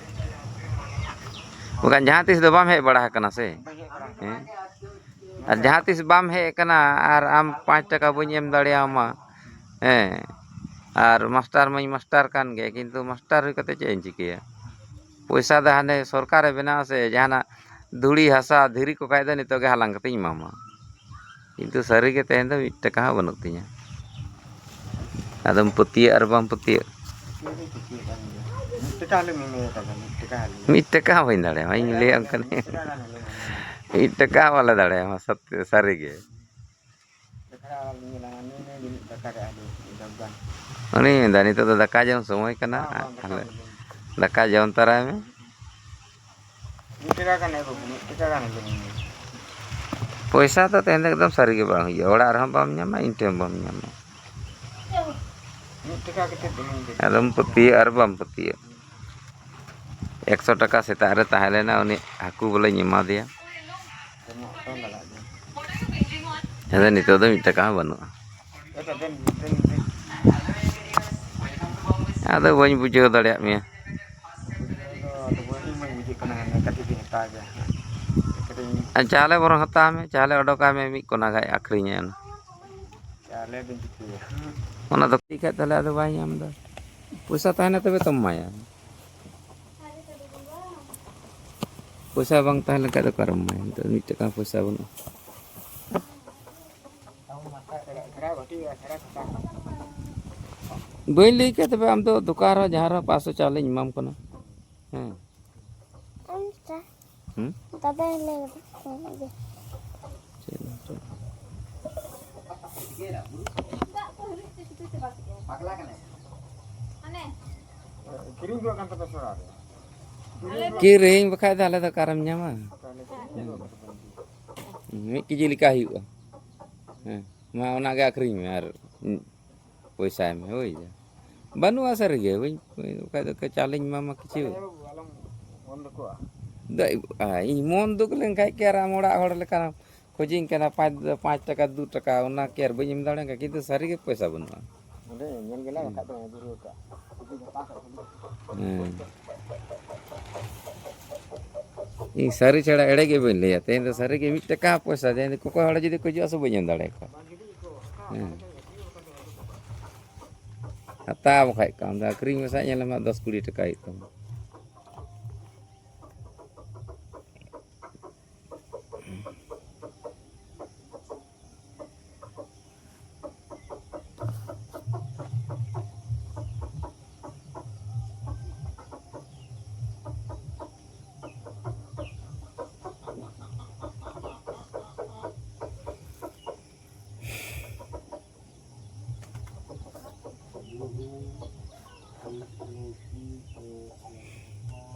ᱵᱟᱠᱷᱟᱱ ᱡᱟᱦᱟᱸ ᱛᱤᱥ ᱫᱚ ᱵᱟᱢ ᱦᱮᱡ ᱵᱟᱲᱟ ᱟᱠᱟᱱᱟ ᱥᱮ? ᱦᱮᱸ? ᱟᱨ ᱡᱟᱦᱟᱸ ᱛᱤᱥ ᱵᱟᱢ ᱦᱮᱡ ᱟᱠᱟᱱᱟ ᱟᱨ ᱟᱢ ᱯᱟᱸᱪ ᱴᱟᱠᱟ ᱵᱟᱹᱧ ᱮᱢ ᱫᱟᱲᱮᱭᱟᱢᱟ, ᱦᱮᱸ, ᱟᱨ ᱢᱟᱥᱴᱟᱨ ᱢᱟᱧ ᱢᱟᱥᱴᱟᱨ ᱠᱟᱱ ᱜᱮ, ᱠᱤᱱᱛᱩ ᱢᱟᱥᱴᱟᱨ ᱦᱩᱭ ᱠᱟᱛᱮ ᱪᱮᱫ ᱤᱧ ᱪᱤᱠᱟᱹᱭᱟ? ᱯᱚᱭᱥᱟ ᱫᱚ ᱦᱟᱱᱮ ᱥᱚᱨᱠᱟᱨᱮ ᱵᱮᱱᱟᱣᱟ ᱥᱮ, ᱡᱟᱦᱟᱱᱟᱜ ᱫᱷᱩᱲᱤ ᱦᱟᱥᱟ ᱫᱷᱤᱨᱤ ᱠᱚ ᱠᱷᱟᱡ ᱫᱚ ᱱᱤᱛᱚᱜ ᱜᱮ ᱦᱟᱞᱟᱝ ᱠᱟᱛᱮᱧ ᱮᱢᱟᱢᱟ, ᱠᱤᱱᱛᱩ ᱥᱟᱹᱨᱤ ᱜᱮ ᱛᱮᱦᱮᱧ ᱫᱚ ᱢᱤᱫ ᱴᱟᱠᱟ ᱦᱚᱸ ᱵᱟᱹᱱᱩᱜ ᱛᱤᱧᱟ᱾ ᱟᱫᱚᱢ ᱯᱟᱹᱛᱭᱟᱹᱜ ᱟᱨ ᱵᱟᱢ ᱯᱟᱹᱛᱭᱟᱹᱜ᱾ ᱢᱤᱫ ᱴᱟᱠᱟ ᱦᱚᱸ ᱵᱟᱹᱧ ᱫᱟᱲᱮᱭᱟᱢᱟ, ᱤᱧ ᱞᱟᱹᱭᱟᱢ ᱠᱟᱹᱱᱟᱹᱧ᱾ ᱢᱤᱫ ᱴᱟᱠᱟ ᱦᱚᱸ ᱵᱟᱞᱮ ᱫᱟᱲᱮᱭᱟᱢᱟ, ᱥᱟᱹᱨᱤ ᱜᱮ᱾ ᱩᱱᱤ ᱢᱮᱱᱫᱟ, "ᱱᱤᱛᱚᱜ ᱫᱚ ᱫᱟᱠᱟ ᱡᱚᱢ ᱥᱚᱢᱚᱭ ᱠᱟᱱᱟ, ᱫᱟᱠᱟ ᱡᱚᱢ ᱛᱟᱨᱟᱭ ᱢᱮ᱾" ᱢᱤᱫ ᱴᱟᱠᱟ ᱜᱟᱱ ᱮ ᱵᱟᱹᱵᱩ, ᱢᱤᱫ ᱴᱟᱠᱟ ᱜᱟᱱ ᱮᱢᱟᱹᱧ ᱢᱮ᱾ ᱯᱚᱭᱥᱟ ᱫᱚ ᱛᱮᱦᱮᱧ ᱫᱚ ᱮᱠᱫᱚᱢ ᱥᱟᱹᱨᱤ ᱜᱮ ᱵᱟᱝ ᱦᱩᱭᱩᱜᱼᱟ, ᱚᱲᱟᱜ ᱨᱮᱦᱚᱸ ᱵᱟᱢ ᱧᱟᱢᱟ, ᱤᱧ ᱴᱷᱮᱱ ᱵᱟᱢ ᱧᱟᱢᱟ᱾ ᱢᱤᱫ ᱴᱟᱠᱟ ᱠᱟᱛᱮ ᱫᱤᱱᱟᱹᱢ ᱜᱮ᱾ ᱟᱫᱚᱢ ᱯᱟᱹᱛᱭᱟᱹᱜ ᱟᱨ ᱵᱟᱢ ᱯᱟᱹᱛᱭᱟᱹᱜ᱾ ᱮᱠᱥᱚ ᱴᱟᱠᱟ ᱥᱮᱛᱟᱜ ᱨᱮ ᱛᱟᱦᱮᱸ ᱞᱮᱱᱟ, ᱩᱱᱤ ᱦᱟᱹᱠᱩ ᱵᱚᱞᱮᱧ ᱮᱢᱟ ᱫᱮᱭᱟ᱾ ᱮᱢᱚᱜ ᱛᱚ ᱞᱟᱜᱟᱜ ᱜᱮᱭᱟ᱾ ᱟᱫᱚ ᱱᱤᱛᱚᱜ ᱫᱚ ᱢᱤᱫ ᱴᱟᱠᱟ ᱦᱚᱸ ᱵᱟᱹᱱᱩᱜᱼᱟ᱾ ᱟᱫᱚ ᱵᱟᱹᱧ ᱵᱩᱡᱷᱟᱹᱣ ᱫᱟᱲᱮᱭᱟᱜ ᱢᱮᱭᱟ᱾ ᱟᱫᱚ ᱵᱟᱹᱧ ᱵᱩᱡᱷᱟᱹᱜ ᱠᱟᱱᱟ, ᱠᱟᱹᱴᱤᱡ ᱜᱮ ᱦᱟᱛᱟᱣ ᱜᱮ᱾ ᱟᱨ ᱪᱟᱣᱞᱮ ᱵᱚᱨᱚᱝ ᱦᱟᱛᱟᱣ ᱢᱮ, ᱪᱟᱣᱞᱮ ᱚᱰᱚᱠᱟᱭ ᱢᱮ, ᱢᱤᱫ ᱠᱚᱱᱟ ᱜᱟᱱ ᱟᱹᱠᱷᱨᱤᱧᱟᱭ ᱚᱱᱟ᱾ ᱪᱟᱣᱞᱮ ᱫᱚᱧ ᱪᱤᱠᱟᱹᱭᱟ? ᱚᱱᱟ ᱫᱚ ᱴᱷᱤᱠ ᱠᱷᱟᱡ ᱛᱟᱦᱞᱮ ᱟᱫᱚ ᱵᱟᱭ ᱧᱟᱢ ᱮᱫᱟ᱾ ᱯᱚᱭᱥᱟ ᱛᱟᱦᱮᱱᱟ ᱛᱚᱵᱮ ᱛᱚᱢ ᱮᱢᱟᱭᱟ᱾ ᱯᱚᱭᱥᱟ ᱵᱟᱝ ᱛᱟᱦᱮᱸ ᱞᱮᱱᱠᱷᱟᱱ ᱫᱚ ᱚᱠᱟᱨᱮᱢ ᱮᱢᱟᱭᱟ? ᱱᱤᱛᱚᱜ ᱢᱤᱫ ᱴᱟᱠᱟ ᱯᱚᱭᱥᱟ ᱵᱟᱹᱱᱩᱜᱼᱟ᱾ ᱵᱟᱹᱧ ᱞᱟᱹᱭ ᱠᱮᱫ, ᱛᱚᱵᱮ ᱟᱢ ᱫᱚ ᱫᱚᱠᱟᱱ ᱨᱮᱦᱚᱸ ᱡᱟᱦᱟᱸ ᱨᱮᱦᱚᱸ ᱯᱟᱸᱪᱥᱚ ᱪᱟᱣᱞᱮᱧ ᱮᱢᱟᱢ ᱠᱟᱱᱟ᱾ ᱦᱮᱸ᱾ ᱟᱪᱪᱷᱟ᱾ ᱦᱩᱸ? ᱛᱚᱵᱮ ᱞᱟᱹᱭ ᱢᱮ᱾ ᱪᱮᱫ ᱮᱢ ᱪᱮᱫ? ᱠᱤᱨᱤᱧ ᱵᱟᱠᱷᱟᱡ ᱫᱚ ᱟᱞᱮ ᱫᱚ ᱚᱠᱟᱨᱮᱢ ᱧᱟᱢᱟ? ᱢᱤᱫ ᱠᱮᱡᱤ ᱞᱮᱠᱟ ᱦᱩᱭᱩᱜᱼᱟ᱾ ᱦᱮᱸ, ᱢᱟ ᱚᱱᱟᱜᱮ ᱟᱹᱠᱷᱨᱤᱧ ᱢᱮ ᱟᱨ ᱯᱚᱭᱥᱟᱭ ᱢᱮ, ᱦᱳᱭ᱾ ᱵᱟᱹᱱᱩᱜᱼᱟ ᱥᱟᱹᱨᱤᱜᱮ, ᱵᱟᱹᱧ, ᱵᱟᱠᱷᱟᱡ ᱫᱚ ᱪᱟᱣᱞᱮᱧ ᱮᱢᱟᱢᱟ ᱠᱤᱪᱷᱩ᱾ ᱫᱟ-, ᱟ, ᱤᱧ ᱢᱚᱱ ᱫᱩᱠ ᱞᱮᱱᱠᱷᱟᱡ ᱠᱤ ᱟᱨ ᱟᱢ ᱚᱲᱟᱜ ᱦᱚᱲ ᱞᱮᱠᱟ ᱠᱷᱚᱡᱤᱧ ᱠᱟᱱᱟ, ᱯᱟᱸᱪ, ᱯᱟᱸᱪ ᱴᱟᱠᱟ, ᱫᱩ ᱴᱟᱠᱟ, ᱚᱱᱟ ᱠᱤ ᱟᱨ ᱵᱟᱹᱧ ᱮᱢ ᱫᱟᱲᱮᱭᱟᱜ ᱠᱟᱱᱟ, ᱠᱤᱱᱛᱩ ᱥᱟᱹᱨᱤᱜᱮ ᱯᱚᱭᱥᱟ ᱵᱟᱹᱱᱩᱜᱼᱟ᱾ ᱚᱸᱰᱮ ᱧᱮᱞ ᱜᱮᱞᱮ ᱵᱟᱠᱷᱟᱡ ᱫᱚ ᱫᱩᱨᱟᱹᱣ ᱠᱟᱜ᱾ ᱦᱮᱸ᱾ ᱤᱧ ᱥᱟᱹᱨᱤ ᱪᱷᱟᱲᱟ ᱮᱲᱮ ᱜᱮ ᱵᱟᱹᱧ ᱞᱟᱹᱭᱟ᱾ ᱛᱮᱦᱮᱧ ᱫᱚ ᱥᱟᱹᱨᱤ ᱜᱮ ᱢᱤᱫ ᱴᱟᱠᱟ ᱦᱚᱸ ᱯᱚᱭᱥᱟ, ᱡᱟᱦᱟᱸᱭ ᱫᱚ ᱠᱚᱠᱚᱭ ᱦᱚᱲ ᱡᱩᱫᱤ ᱠᱚ ᱦᱤᱡᱩᱜᱼᱟ, ᱥᱮ ᱵᱟᱹᱧ ᱮᱢ ᱫᱟᱲᱮᱭᱟᱠᱚᱣᱟ᱾ ᱦᱮᱸ᱾ ᱦᱟᱛᱟᱣ ᱵᱟᱠᱷᱟᱡ ᱠᱚ, ᱟᱢ ᱫᱚ ᱟᱹᱠᱷᱨᱤᱧ ᱢᱮᱥᱟ, ᱧᱮᱞ ᱢᱮ ᱦᱟᱸᱜ ᱫᱚᱥ ᱠᱩᱲᱤ ᱴᱟᱠᱟ ᱦᱩᱭᱩᱜ ᱛᱟᱢᱟ᱾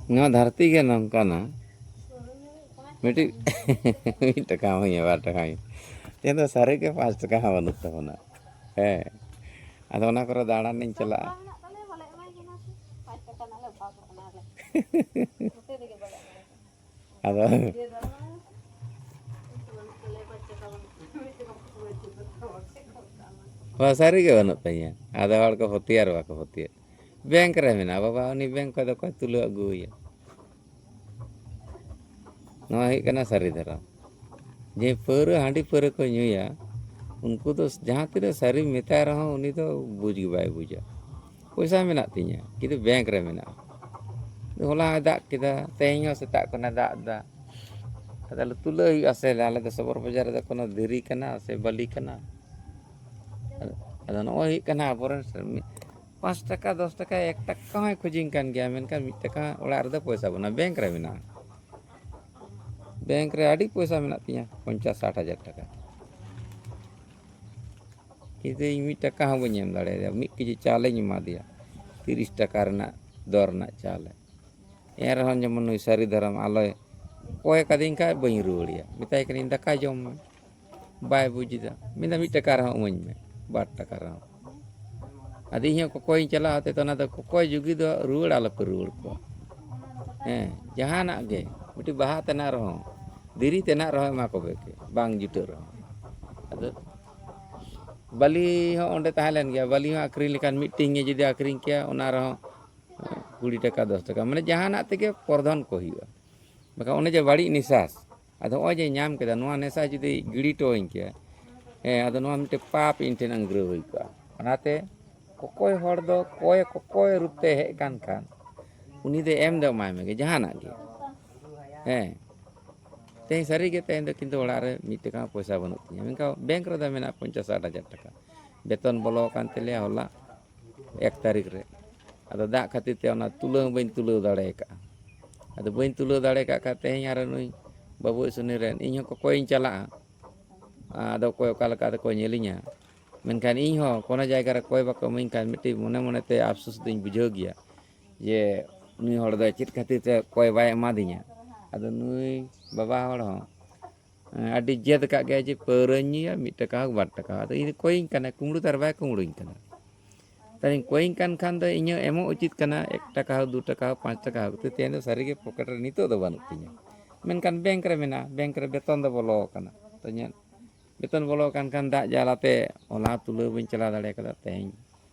ᱱᱚᱣᱟ ᱫᱷᱟᱹᱨᱛᱤ ᱜᱮ ᱱᱚᱝᱠᱟᱱᱟ᱾ ᱢᱤᱫᱴᱤᱡ ᱢᱤᱫ ᱴᱟᱠᱟ ᱦᱚᱸ ᱦᱩᱭᱩᱜᱼᱟ, ᱵᱟᱨ ᱴᱟᱠᱟ ᱦᱩᱭᱩᱜᱼᱟ᱾ ᱛᱮᱦᱮᱧ ᱫᱚ ᱥᱟᱹᱨᱤ ᱜᱮ ᱯᱟᱸᱪ ᱴᱟᱠᱟ ᱦᱚᱸ ᱵᱟᱹᱱᱩᱜ ᱛᱟᱵᱚᱱᱟ᱾ ᱦᱮᱸ, ᱟᱫᱚ ᱚᱱᱟ ᱠᱚᱨᱮ ᱫᱟᱬᱟᱱ ᱤᱧ ᱪᱟᱞᱟᱜᱼᱟ᱾ ᱟᱫᱚ ᱦᱳᱭ, ᱥᱟᱹᱨᱤ ᱜᱮ ᱵᱟᱹᱱᱩᱜ ᱛᱤᱧᱟ᱾ ᱟᱫᱚ ᱦᱚᱲ ᱠᱚ ᱯᱟᱹᱛᱭᱟᱹᱜ ᱟᱨ ᱵᱟᱠᱚ ᱯᱟᱹᱛᱭᱟᱹᱜ, ᱵᱮᱝᱠ ᱨᱮ ᱢᱮᱱᱟᱜᱼᱟ᱾ ᱵᱟᱵᱟ, ᱩᱱᱤ ᱵᱮᱝᱠ ᱠᱷᱚᱱ ᱫᱚ ᱚᱠᱚᱭ ᱛᱩᱞᱟᱹᱣ ᱟᱹᱜᱩᱣᱟᱭᱟ? ᱱᱚᱣᱟ ᱦᱩᱭᱩᱜ ᱠᱟᱱᱟ ᱥᱟᱹᱨᱤ ᱫᱷᱚᱨᱚᱢ᱾ ᱡᱮ ᱯᱟᱹᱣᱨᱟᱹ, ᱦᱟᱺᱰᱤ ᱯᱟᱹᱣᱨᱟᱹ ᱠᱚ ᱧᱩᱭᱟ, ᱩᱱᱠᱩ ᱫᱚ ᱡᱟᱦᱟᱸ ᱛᱤᱱᱟᱹᱜ ᱥᱟᱹᱨᱤᱢ ᱢᱮᱛᱟᱭ ᱨᱮᱦᱚᱸ, ᱩᱱᱤ ᱫᱚ ᱵᱩᱡᱽ ᱜᱮ ᱵᱟᱭ ᱵᱩᱡᱟ᱾ ᱯᱚᱭᱥᱟ ᱢᱮᱱᱟᱜ ᱛᱤᱧᱟᱹ, ᱠᱤᱱᱛᱩ ᱵᱮᱝᱠ ᱨᱮ ᱢᱮᱱᱟᱜᱼᱟ᱾ ᱦᱚᱞᱟ ᱦᱚᱸᱭ ᱫᱟᱜ ᱠᱮᱫᱟ, ᱛᱮᱦᱮᱧ ᱦᱚᱸ ᱥᱮᱛᱟᱜ ᱠᱷᱚᱱᱮ ᱫᱟᱜ ᱮᱫᱟ᱾ ᱟᱫᱚ ᱛᱩᱞᱟᱹᱣ ᱦᱩᱭᱩᱜᱼᱟ ᱥᱮ, ᱟᱞᱮ ᱫᱚ ᱥᱚᱵᱚᱨ ᱵᱟᱡᱟᱨ ᱨᱮᱫᱚ ᱠᱳᱱᱳ ᱫᱷᱤᱨᱤ ᱠᱟᱱᱟ ᱥᱮ ᱵᱟᱹᱞᱤ ᱠᱟᱱᱟ? ᱟᱫᱚ ᱱᱚᱜᱼᱚᱭ ᱦᱩᱭᱩᱜ ᱠᱟᱱᱟ ᱟᱵᱚᱨᱮᱱ ᱥᱮ-, ᱢᱤᱫ, ᱯᱟᱸᱪ ᱴᱟᱠᱟ, ᱫᱚᱥ ᱴᱟᱠᱟ, ᱮᱠ ᱴᱟᱠᱟ ᱦᱚᱸᱭ ᱠᱷᱚᱡᱤᱧ ᱠᱟᱱ ᱜᱮᱭᱟ, ᱢᱮᱱᱠᱷᱟᱱ ᱢᱤᱫ ᱴᱟᱠᱟ ᱚᱲᱟᱜ ᱨᱮᱫᱚ ᱯᱚᱭᱥᱟ ᱵᱟᱹᱱᱩᱜᱼᱟ, ᱵᱮᱝᱠ ᱨᱮ ᱢᱮᱱᱟᱜᱼᱟ᱾ ᱵᱮᱝᱠ ᱨᱮ ᱟᱹᱰᱤ ᱯᱚᱭᱥᱟ ᱢᱮᱱᱟᱜ ᱛᱤᱧᱟᱹ, ᱯᱚᱧᱪᱟᱥ ᱥᱟᱴ ᱦᱟᱡᱟᱨ ᱴᱟᱠᱟ᱾ ᱠᱤᱱᱛᱩ ᱤᱧ ᱢᱤᱫ ᱴᱟᱠᱟ ᱦᱚᱸ ᱵᱟᱹᱧ ᱮᱢ ᱫᱟᱲᱮᱭᱟᱫᱮᱭᱟ᱾ ᱢᱤᱫ ᱠᱮᱡᱤ ᱪᱟᱣᱞᱮᱧ ᱮᱢᱟ ᱫᱮᱭᱟ, ᱛᱤᱨᱤᱥ ᱴᱟᱠᱟ ᱨᱮᱱᱟᱜ ᱫᱚᱨ ᱨᱮᱱᱟᱜ ᱪᱟᱣᱞᱮ᱾ ᱮᱱ ᱨᱮᱦᱚᱸ ᱡᱮᱢᱚᱱ ᱱᱩᱭ ᱥᱟᱹᱨᱤ ᱫᱷᱚᱨᱚᱢ ᱟᱞᱚᱭ ᱠᱚᱭ ᱠᱟᱹᱫᱤᱧ ᱠᱷᱟᱡ, ᱵᱟᱹᱧ ᱨᱩᱣᱟᱹᱲᱮᱭᱟ᱾ ᱢᱮᱛᱟᱭ ᱠᱟᱹᱱᱟᱹᱧ, "ᱫᱟᱠᱟ ᱡᱚᱢ ᱢᱮ", ᱵᱟᱭ ᱵᱩᱡᱽ ᱮᱫᱟ᱾ ᱢᱮᱱᱫᱟ, "ᱢᱤᱫ ᱴᱟᱠᱟ ᱨᱮᱦᱚᱸ ᱤᱢᱟᱹᱧ ᱢᱮ, ᱵᱟᱨ ᱴᱟᱠᱟ ᱨᱮᱦᱚᱸ᱾" ᱟᱫᱚ ᱤᱧ ᱦᱚᱸ ᱠᱚᱠᱚᱭᱤᱧ ᱪᱟᱞᱟᱜᱼᱟ, ᱦᱚᱛᱮ ᱛᱮ ᱚᱱᱟ ᱫᱚ ᱠᱚᱠᱚᱭ ᱡᱩᱜᱤ ᱫᱚ ᱨᱩᱣᱟᱹᱲ ᱟᱞᱚᱯᱮ ᱨᱩᱣᱟᱹᱲ ᱠᱚᱣᱟ᱾ ᱦᱮᱸ, ᱡᱟᱦᱟᱱᱟᱜ ᱜᱮ, ᱢᱤᱫᱴᱤᱡ ᱵᱟᱦᱟ ᱛᱮᱱᱟᱜ ᱨᱮᱦᱚᱸ, ᱫᱷᱤᱨᱤ ᱛᱮᱱᱟᱜ ᱨᱮᱦᱚᱸ ᱮᱢᱟ ᱠᱚᱯᱮ ᱯᱮ, ᱵᱟᱝ ᱡᱩᱴᱟᱹᱜ ᱨᱮᱦᱚᱸ᱾ ᱟᱫᱚ ᱵᱟᱹᱞᱤ ᱦᱚᱸ ᱚᱸᱰᱮ ᱛᱟᱦᱮᱸ ᱞᱮᱱ ᱜᱮᱭᱟ, ᱵᱟᱹᱞᱤ ᱦᱚᱸ ᱟᱹᱠᱷᱨᱤᱧ ᱞᱮᱠᱷᱟᱱ ᱢᱤᱫᱴᱮᱱ ᱜᱮ ᱡᱩᱫᱤ ᱟᱹᱠᱷᱨᱤᱧ ᱠᱮᱭᱟ, ᱚᱱᱟ ᱨᱮᱦᱚᱸ ᱠᱩᱲᱤ ᱴᱟᱠᱟ, ᱫᱚᱥ ᱴᱟᱠᱟ, ᱢᱟᱱᱮ ᱡᱟᱦᱟᱱᱟᱜ ᱛᱮᱜᱮ ᱯᱨᱚᱫᱷᱟᱱ ᱠᱚ ᱦᱩᱭᱩᱜᱼᱟ᱾ ᱵᱟᱠᱷᱟᱱ ᱚᱱᱮ ᱡᱮ ᱵᱟᱹᱲᱤᱡ ᱱᱮᱥᱟ, ᱟᱫᱚ ᱱᱚᱜᱼᱚᱭ ᱡᱮ ᱧᱟᱢ ᱠᱮᱫᱟ, ᱱᱚᱣᱟ ᱱᱮᱥᱟ ᱡᱩᱫᱤ ᱜᱤᱰᱤ ᱦᱚᱴᱚᱣᱟᱹᱧ ᱠᱮᱭᱟ, ᱦᱮᱸ, ᱟᱫᱚ ᱱᱚᱣᱟ ᱢᱤᱫᱴᱮᱱ ᱯᱟᱯ ᱤᱧ ᱴᱷᱮᱱ ᱟᱝᱜᱽᱨᱟᱹᱣ ᱦᱩᱭ ᱠᱚᱜᱼᱟ᱾ ᱚᱱᱟᱛᱮ ᱠᱚᱠᱚᱭ ᱦᱚᱲ ᱫᱚ ᱠᱚᱭ ᱠᱚᱠᱚᱭ ᱨᱩᱯ ᱛᱮ ᱦᱮᱡ ᱠᱟᱱ ᱠᱷᱟᱱ, ᱩᱱᱤ ᱫᱚ ᱮᱢ ᱫᱚ ᱮᱢᱟᱭ ᱢᱮᱜᱮ ᱡᱟᱦᱟᱱᱟᱜ ᱜᱮ᱾ ᱦᱮᱸ, ᱛᱮᱦᱮᱧ ᱥᱟᱹᱨᱤ ᱜᱮ, ᱛᱮᱦᱮᱧ ᱫᱚ ᱠᱤᱱᱛᱩ ᱚᱲᱟᱜ ᱨᱮ ᱢᱤᱫ ᱴᱟᱠᱟ ᱦᱚᱸ ᱯᱚᱭᱥᱟ ᱵᱟᱹᱱᱩᱜ ᱛᱤᱧᱟᱹ, ᱢᱮᱱᱠᱷᱟᱱ ᱵᱮᱝᱠ ᱨᱮᱫᱚ ᱢᱮᱱᱟᱜᱼᱟ ᱯᱚᱧᱪᱟᱥ ᱥᱟᱴ ᱦᱟᱡᱟᱨ ᱴᱟᱠᱟ᱾ ᱵᱮᱛᱚᱱ ᱵᱚᱞᱚ ᱟᱠᱟᱱ ᱛᱟᱞᱮᱭᱟ ᱦᱚᱞᱟ ᱮᱠ ᱛᱟᱹᱨᱤᱠᱷ ᱨᱮ᱾ ᱟᱫᱚ ᱫᱟᱜ ᱠᱷᱟᱹᱛᱤᱨ ᱛᱮ ᱚᱱᱟ ᱛᱩᱞᱟᱹᱣ ᱦᱚᱸ ᱵᱟᱹᱧ ᱛᱩᱞᱟᱹᱣ ᱫᱟᱲᱮ ᱟᱠᱟᱫᱼᱟ᱾ ᱟᱫᱚ ᱵᱟᱹᱧ ᱛᱩᱞᱟᱹᱣ ᱫᱟᱲᱮ ᱟᱠᱟᱫ ᱠᱷᱟᱱ, ᱛᱮᱦᱮᱧ ᱟᱨ ᱱᱩᱭ ᱵᱟᱹᱵᱩ ᱥᱩᱱᱤ ᱨᱮᱱ ᱤᱧ ᱦᱚᱸ ᱠᱚᱠᱚᱭᱤᱧ ᱪᱟᱞᱟᱜᱼᱟ᱾ ᱟᱫᱚ ᱚᱠᱚᱭ ᱚᱠᱟ ᱞᱮᱠᱟ ᱛᱮᱠᱚ ᱧᱮᱞᱤᱧᱟ᱾ ᱢᱮᱱᱠᱷᱟᱱ ᱤᱧ ᱦᱚᱸ ᱠᱳᱱᱳ ᱡᱟᱭᱜᱟ ᱨᱮ ᱠᱚᱭ ᱵᱟᱠᱚ ᱤᱢᱟᱹᱧ ᱠᱷᱟᱱ, ᱢᱤᱫᱴᱤᱡ ᱢᱚᱱᱮ ᱢᱚᱱᱮ ᱛᱮ ᱟᱯᱥᱳᱥ ᱫᱚᱧ ᱵᱩᱡᱷᱟᱹᱣ ᱜᱮᱭᱟ ᱡᱮ ᱱᱩᱭ ᱦᱚᱲ ᱫᱚ ᱪᱮᱫ ᱠᱷᱟᱹᱛᱤᱨ ᱛᱮ ᱠᱚᱭ ᱵᱟᱭ ᱮᱢᱟᱫᱤᱧᱟ᱾ ᱟᱫᱚ ᱱᱩᱭ ᱵᱟᱵᱟ ᱦᱚᱲ ᱦᱚᱸ, ᱮᱸ, ᱟᱹᱰᱤ ᱡᱮᱫ ᱟᱠᱟᱫ ᱜᱮᱭᱟ ᱡᱮ ᱯᱟᱹᱣᱨᱟᱹᱧ ᱧᱩᱭᱟ, ᱢᱤᱫ ᱴᱟᱠᱟ ᱦᱳᱠ ᱵᱟᱨ ᱴᱟᱠᱟ ᱦᱳᱠ᱾ ᱟᱫᱚ ᱤᱧ ᱫᱚ ᱠᱚᱭᱤᱧ ᱠᱟᱱᱟᱭ, ᱠᱩᱢᱵᱽᱲᱩ ᱛᱚ ᱟᱨ ᱵᱟᱭ ᱠᱩᱢᱵᱽᱲᱩᱧ ᱠᱟᱱᱟ᱾ ᱛᱟᱦᱞᱮᱧ ᱠᱚᱭᱤᱧ ᱠᱟᱱ ᱠᱷᱟᱱ ᱫᱚ ᱤᱧ ᱦᱚᱸ ᱮᱢᱚᱜ ᱩᱪᱤᱛ ᱠᱟᱱᱟ, ᱮᱠ ᱴᱟᱠᱟ ᱦᱳᱠ, ᱫᱩ ᱴᱟᱠᱟ ᱦᱳᱠ, ᱯᱟᱸᱪ ᱴᱟᱠᱟ ᱦᱳᱠ᱾ ᱛᱮᱦᱮᱧ ᱫᱚ ᱥᱟᱹᱨᱤ ᱜᱮ ᱯᱚᱠᱮᱴ ᱨᱮ ᱱᱤᱛᱚᱜ ᱫᱚ ᱵᱟᱹᱱᱩᱜ ᱛᱤᱧᱟᱹ, ᱢᱮᱱᱠᱷᱟᱱ ᱵᱮᱝᱠ ᱨᱮ ᱢᱮᱱᱟᱜᱼᱟ, ᱵᱮᱝᱠ ᱨᱮ ᱵᱮᱛᱚᱱ ᱫᱚ ᱵᱚᱞᱚ ᱟᱠᱟᱱᱟ᱾ ᱛᱚ ᱧᱮᱞ, ᱵᱮᱛᱚᱱ ᱵᱚᱞᱚ ᱟᱠᱟᱱ ᱠᱷᱟᱱ ᱫᱟᱜ ᱡᱟᱞᱟᱛᱮ ᱦᱚᱞᱟ ᱛᱩᱞᱟᱹᱣ ᱵᱟᱹᱧ ᱪᱟᱞᱟᱣ ᱫᱟᱲᱮ ᱠᱟᱫᱟ, ᱛᱮᱦᱮᱧ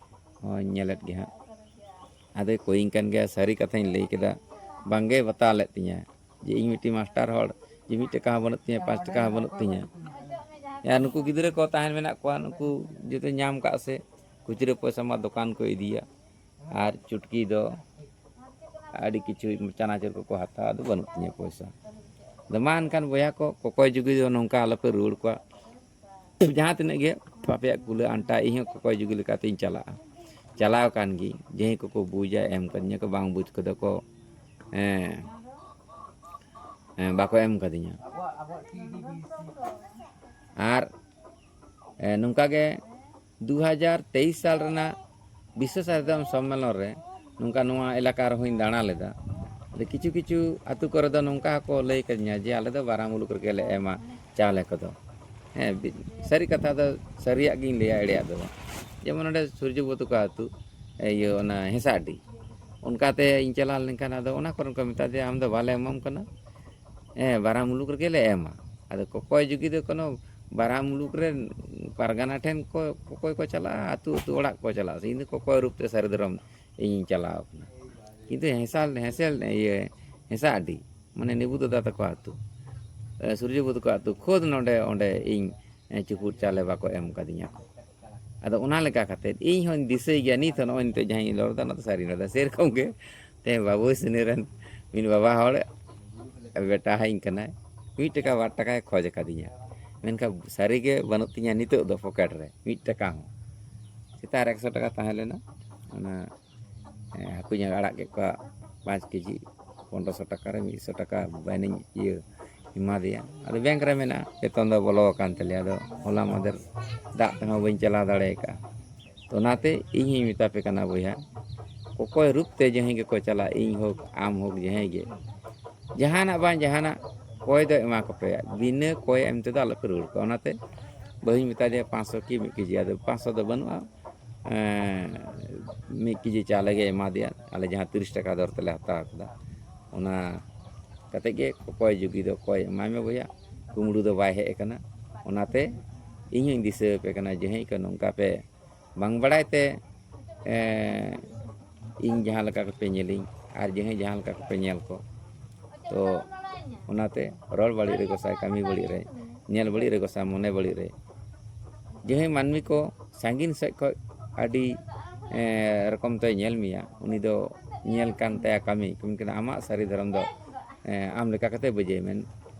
ᱦᱚᱸᱧ ᱧᱮᱞᱮᱫ ᱜᱮ ᱦᱟᱸᱜ᱾ ᱟᱫᱚᱭ ᱠᱚᱭᱤᱧ ᱠᱟᱱ ᱜᱮᱭᱟ, ᱥᱟᱹᱨᱤ ᱠᱟᱛᱷᱟᱧ ᱞᱟᱹᱭ ᱠᱮᱫᱟ, ᱵᱟᱝᱜᱮ ᱵᱟᱛᱟᱣ ᱞᱮᱫ ᱛᱤᱧᱟᱹ ᱡᱮ ᱤᱧ ᱢᱤᱫᱴᱤᱡ ᱢᱟᱥᱴᱟᱨ ᱦᱚᱲ, ᱡᱮ ᱢᱤᱫ ᱴᱟᱠᱟ ᱦᱚᱸ ᱵᱟᱹᱱᱩᱜ ᱛᱤᱧᱟᱹ, ᱯᱟᱸᱪ ᱴᱟᱠᱟ ᱦᱚᱸ ᱵᱟᱹᱱᱩᱜ ᱛᱤᱧᱟᱹ᱾ ᱟᱨ ᱱᱩᱠᱩ ᱜᱤᱫᱽᱨᱟᱹ ᱠᱚ ᱛᱟᱦᱮᱱ ᱢᱮᱱᱟᱜ ᱠᱚᱣᱟ, ᱱᱩᱠᱩ ᱡᱩᱫᱤ ᱧᱟᱢ ᱠᱟᱜ ᱥᱮ ᱠᱷᱩᱪᱨᱟᱹ ᱯᱚᱭᱥᱟ ᱢᱟ ᱫᱚᱠᱟᱱ ᱠᱚ ᱤᱫᱤᱭᱟ, ᱟᱨ ᱪᱩᱴᱠᱤ ᱫᱚ ᱟᱹᱰᱤ ᱠᱤᱪᱷᱩ ᱪᱟᱱᱟᱪᱩᱨ ᱠᱚᱠᱚ ᱦᱟᱛᱟᱣᱟ, ᱟᱫᱚ ᱵᱟᱹᱱᱩᱜ ᱛᱤᱧᱟᱹ ᱯᱚᱭᱥᱟ᱾ ᱟᱫᱚ ᱢᱟ ᱮᱱᱠᱷᱟᱱ ᱵᱚᱭᱦᱟ ᱠᱚ, ᱠᱚᱠᱚᱭ ᱡᱩᱜᱤ ᱫᱚ ᱱᱚᱝᱠᱟ ᱟᱞᱚᱯᱮ ᱨᱩᱣᱟᱹᱲ ᱠᱚᱣᱟ᱾ ᱡᱟᱦᱟᱸ ᱛᱤᱱᱟᱹᱜ ᱜᱮ ᱟᱯᱮᱭᱟᱜ ᱠᱩᱞᱟᱹ ᱟᱱᱴᱟ, ᱤᱧ ᱦᱚᱸ ᱠᱚᱠᱚᱭ ᱡᱩᱜᱤ ᱞᱮᱠᱟᱛᱤᱧ ᱪᱟᱞᱟᱜᱼᱟ, ᱪᱟᱞᱟᱣ ᱟᱠᱟᱱ ᱜᱤᱧ᱾ ᱡᱟᱦᱟᱸᱭ ᱠᱚᱠᱚ ᱵᱩᱡᱟ ᱮᱢ ᱠᱟᱹᱫᱤᱧᱟ ᱠᱚ, ᱵᱟᱝ ᱵᱩᱡᱽ ᱠᱚᱫᱚ ᱠᱚ, ᱦᱮᱸ, ᱦᱮᱸ, ᱵᱟᱠᱚ ᱮᱢ ᱠᱟᱹᱫᱤᱧᱟ᱾ ᱟᱨ, ᱮ, ᱱᱚᱝᱠᱟ ᱜᱮ ᱫᱩ ᱦᱟᱡᱟᱨ ᱛᱮᱭᱤᱥ ᱥᱟᱞ ᱨᱮᱱᱟᱜ ᱵᱤᱥᱥᱚ ᱥᱟᱨᱮᱡ ᱫᱷᱚᱨᱚᱢ ᱥᱚᱢᱢᱮᱞᱚᱱ ᱨᱮ ᱱᱚᱝᱠᱟ ᱱᱚᱣᱟ ᱮᱞᱟᱠᱟ ᱨᱮᱦᱚᱸᱧ ᱫᱟᱬᱟ ᱞᱮᱫᱟ᱾ ᱟᱫᱚ ᱠᱤᱪᱷᱩ ᱠᱤᱪᱷᱩ ᱟᱹᱛᱩ ᱠᱚᱨᱮ ᱫᱚ ᱱᱚᱝᱠᱟ ᱦᱚᱸᱠᱚ ᱞᱟᱹᱭ ᱠᱟᱫᱤᱧᱟ ᱡᱮ ᱟᱞᱮ ᱫᱚ ᱵᱟᱨᱟ ᱢᱩᱞᱩᱠ ᱨᱮᱜᱮ ᱞᱮ ᱮᱢᱟ ᱪᱟᱣᱞᱮ ᱠᱚᱫᱚ᱾ ᱦᱮᱸ, ᱵᱤ-, ᱥᱟᱹᱨᱤ ᱠᱟᱛᱷᱟ ᱫᱚ, ᱥᱟᱹᱨᱤᱭᱟᱜ ᱜᱤᱧ ᱞᱟᱹᱭᱟ, ᱮᱲᱮᱭᱟᱜ ᱫᱚ ᱵᱟᱝ᱾ ᱡᱮᱢᱚᱱ ᱱᱚᱰᱮ ᱥᱩᱨᱡᱚ ᱵᱟᱹᱵᱩ ᱛᱟᱠᱚ ᱟᱹᱛᱩ, ᱤᱭᱟᱹ, ᱚᱱᱟ ᱦᱮᱸᱥᱟᱜᱰᱤ, ᱚᱱᱠᱟᱛᱮ ᱤᱧ ᱪᱟᱞᱟᱣ ᱞᱮᱱᱠᱷᱟᱱ ᱟᱫᱚ ᱚᱱᱟ ᱠᱚᱨᱮᱱ ᱠᱚ ᱢᱮᱛᱟ ᱫᱮᱭᱟ, "ᱟᱢ ᱫᱚ ᱵᱟᱞᱮ ᱮᱢᱟᱢ ᱠᱟᱱᱟ, ᱦᱮᱸ, ᱵᱟᱨᱟ ᱢᱩᱞᱩᱠ ᱨᱮᱜᱮ ᱞᱮ ᱮᱢᱟ᱾" ᱟᱫᱚ ᱠᱚᱠᱚᱭ ᱡᱩᱜᱤ ᱫᱚ ᱠᱳᱱᱳ ᱵᱟᱨᱟ ᱢᱩᱞᱩᱠ ᱨᱮᱱ ᱯᱟᱨᱜᱟᱱᱟ ᱴᱷᱮᱱ ᱠᱚ, ᱠᱚᱠᱚᱭ ᱠᱚ ᱪᱟᱞᱟᱜᱼᱟ, ᱟᱹᱛᱩ ᱟᱹᱛᱩ ᱚᱲᱟᱜ ᱠᱚ ᱪᱟᱞᱟᱜᱼᱟ᱾ ᱤᱧ ᱫᱚ ᱠᱚᱠᱚᱭ ᱨᱩᱯ ᱛᱮ ᱥᱟᱹᱨᱤ ᱫᱷᱚᱨᱚᱢ ᱤᱧᱤᱧ ᱪᱟᱞᱟᱣ ᱠᱟᱱᱟ᱾ ᱠᱤᱱᱛᱩ ᱦᱮᱸᱥᱟᱞ, ᱦᱮᱸᱥᱮᱞ, ᱤᱭᱟᱹ, ᱦᱮᱸᱥᱟᱜᱰᱤ, ᱢᱟᱱᱮ ᱱᱤᱵᱩ ᱫᱟᱫᱟ ᱛᱟᱠᱚ ᱟᱹᱛᱩ, ᱮ, ᱥᱩᱨᱡᱚ ᱵᱟᱹᱵᱩ ᱛᱟᱠᱚ ᱟᱹᱛᱩ, ᱠᱷᱩᱫ ᱱᱚᱰᱮ ᱚᱸᱰᱮ ᱤᱧ, ᱮ, ᱪᱩᱯᱩᱫ ᱪᱟᱣᱞᱮ ᱵᱟᱠᱚ ᱮᱢ ᱠᱟᱫᱤᱧᱟ ᱠᱚ᱾ ᱟᱫᱚ ᱚᱱᱟ ᱞᱮᱠᱟ ᱠᱟᱛᱮᱫ ᱤᱧ ᱦᱚᱸᱧ ᱫᱤᱥᱟᱹᱭ ᱜᱮᱭᱟ, ᱱᱤᱛ ᱦᱚᱸ ᱱᱚᱜᱼᱚᱭ ᱱᱤᱛᱚᱜ ᱡᱟᱦᱟᱸᱧ ᱨᱚᱲ ᱮᱫᱟ, ᱚᱱᱟ ᱫᱚ ᱥᱟᱹᱨᱤ ᱨᱚᱲ ᱫᱟ᱾ ᱥᱮᱨᱚᱠᱚᱢ ᱜᱮ ᱛᱮᱦᱮᱧ ᱵᱟᱹᱵᱩ ᱥᱤᱱᱤ ᱨᱮᱱ ᱢᱤᱫ ᱵᱟᱵᱟ ᱦᱚᱲ ᱵᱮᱴᱟ ᱦᱮᱡ ᱠᱟᱱᱟᱭ, ᱢᱤᱫ ᱴᱟᱠᱟ ᱵᱟᱨ ᱴᱟᱠᱟᱭ ᱠᱷᱚᱡ ᱟᱠᱟᱫᱤᱧᱟ, ᱢᱮᱱᱠᱷᱟᱱ ᱥᱟᱹᱨᱤ ᱜᱮ ᱵᱟᱹᱱᱩᱜ ᱛᱤᱧᱟ ᱱᱤᱛᱚᱜ ᱫᱚ ᱯᱚᱠᱮᱴ ᱨᱮ ᱢᱤᱫ ᱴᱟᱠᱟ ᱦᱚᱸ᱾ ᱥᱮᱛᱟᱜ ᱨᱮ ᱮᱠᱥᱚ ᱴᱟᱠᱟ ᱛᱟᱦᱮᱸ ᱞᱮᱱᱟ, ᱚᱱᱟ ᱦᱮᱸ, ᱦᱟᱹᱠᱩᱧ ᱟᱲᱟᱜ ᱠᱮᱫ ᱠᱚᱣᱟ ᱯᱟᱸᱪ ᱠᱮᱡᱤ, ᱯᱚᱱᱨᱚᱥᱚ ᱴᱟᱠᱟ ᱨᱮ, ᱢᱤᱫᱥᱚ ᱴᱟᱠᱟ ᱵᱟᱹᱱᱤᱧ ᱤᱭᱟᱹ ᱮᱢᱟᱫᱮᱭᱟ᱾ ᱟᱫᱚ ᱵᱮᱝᱠ ᱨᱮ ᱢᱮᱱᱟᱜᱼᱟ, ᱵᱮᱛᱚᱱ ᱫᱚ ᱵᱚᱞᱚ ᱟᱠᱟᱱ ᱛᱟᱞᱮᱭᱟ᱾ ᱟᱫᱚ ᱦᱚᱞᱟ ᱢᱟᱫᱷᱮᱨ ᱫᱟᱜ ᱛᱮᱦᱚᱸ ᱵᱟᱹᱧ ᱪᱟᱞᱟᱣ ᱫᱟᱲᱮ ᱟᱠᱟᱫᱼᱟ᱾ ᱛᱚ ᱚᱱᱟᱛᱮ ᱤᱧ ᱦᱚᱧ ᱢᱮᱛᱟ ᱯᱮ ᱠᱟᱱᱟ ᱵᱚᱭᱦᱟ, ᱚᱠᱚᱭ ᱨᱩᱯ ᱛᱮ ᱡᱟᱦᱟᱸᱭ ᱜᱮᱠᱚ ᱪᱟᱞᱟᱜ, ᱤᱧ ᱦᱳᱠ, ᱟᱢ ᱦᱳᱠ, ᱡᱟᱦᱟᱸᱭ ᱜᱮ, ᱡᱟᱦᱟᱱᱟᱜ ᱵᱟᱝ ᱡᱟᱦᱟᱱᱟᱜ ᱠᱚᱭ ᱫᱚ ᱮᱢᱟ ᱠᱚᱯᱮ, ᱵᱤᱱᱟᱹ ᱠᱚᱭ ᱮᱢ ᱛᱮᱫᱚ ᱟᱞᱚᱯᱮ ᱨᱩᱣᱟᱹᱲ ᱠᱚᱣᱟ᱾ ᱚᱱᱟᱛᱮ ᱵᱟᱹᱦᱩᱧ ᱢᱮᱛᱟ ᱫᱮᱭᱟ ᱯᱟᱸᱪᱥᱚ ᱠᱤ ᱢᱤᱫ ᱠᱮᱡᱤ, ᱟᱫᱚ ᱯᱟᱸᱪᱥᱚ ᱫᱚ ᱵᱟᱹᱱᱩᱜᱼᱟ, ᱮᱸ, ᱢᱤᱫ ᱠᱮᱡᱤ ᱪᱟᱣᱞᱮ ᱜᱮ ᱮᱢᱟ ᱫᱮᱭᱟ᱾ ᱟᱞᱮ ᱡᱟᱦᱟᱸ ᱛᱤᱨᱤᱥ ᱴᱟᱠᱟ ᱫᱚᱨ ᱛᱮᱞᱮ ᱦᱟᱛᱟᱣ ᱠᱮᱫᱟ, ᱚᱱᱟ ᱠᱟᱛᱮ ᱜᱮ ᱚᱠᱚᱭ ᱡᱩᱜᱤ ᱫᱚ ᱚᱠᱚᱭ ᱮᱢᱟᱭ ᱢᱮ ᱵᱚᱭᱦᱟ, ᱠᱩᱢᱵᱽᱲᱩ ᱫᱚ ᱵᱟᱭ ᱦᱮᱡ ᱟᱠᱟᱱᱟ᱾ ᱚᱱᱟᱛᱮ ᱤᱧ ᱦᱚᱧ ᱫᱤᱥᱟᱹ ᱟᱯᱮ ᱠᱟᱱᱟ, ᱡᱟᱦᱟᱸᱭ ᱠᱚ ᱱᱚᱝᱠᱟ ᱯᱮ ᱵᱟᱝ ᱵᱟᱲᱟᱭ ᱛᱮ, ᱮᱸ, ᱤᱧ ᱡᱟᱦᱟᱸ ᱞᱮᱠᱟ ᱠᱚᱯᱮ ᱧᱮᱞᱤᱧ ᱟᱨ ᱡᱟᱦᱟᱸᱭ ᱡᱟᱦᱟᱸ ᱞᱮᱠᱟ ᱠᱚᱯᱮ ᱧᱮᱞ ᱠᱚ, ᱛᱚ ᱚᱱᱟᱛᱮ ᱨᱚᱲ ᱵᱟᱹᱲᱤᱡ ᱨᱮ ᱜᱚᱸᱥᱟᱭ, ᱠᱟᱹᱢᱤ ᱵᱟᱹᱲᱤᱡ ᱨᱮ, ᱧᱮᱞ ᱵᱟᱹᱲᱤᱡ ᱨᱮ ᱜᱚᱸᱥᱟᱭ, ᱢᱚᱱᱮ ᱵᱟᱹᱲᱤᱡ ᱨᱮ, ᱡᱟᱦᱟᱸᱭ ᱢᱟᱹᱱᱢᱤ ᱠᱚ ᱥᱟᱺᱜᱤᱧ ᱥᱮᱫ ᱠᱷᱚᱱ ᱟᱹᱰᱤ, ᱮᱸ, ᱨᱚᱠᱚᱢ ᱛᱮᱭ ᱧᱮᱞ ᱢᱮᱭᱟ, ᱩᱱᱤ ᱫᱚ ᱧᱮᱞ ᱠᱟᱱ ᱛᱟᱭᱟ ᱠᱟᱹᱢᱤ, ᱢᱮᱱᱠᱷᱟᱱ ᱟᱢᱟᱜ ᱥᱟᱹᱨᱤ ᱫᱷᱚᱨᱚᱢ ᱫᱚ, ᱮᱸ, ᱟᱢ ᱞᱮᱠᱟ ᱠᱟᱛᱮ ᱵᱩᱡᱷᱟᱹᱣ ᱢᱮ᱾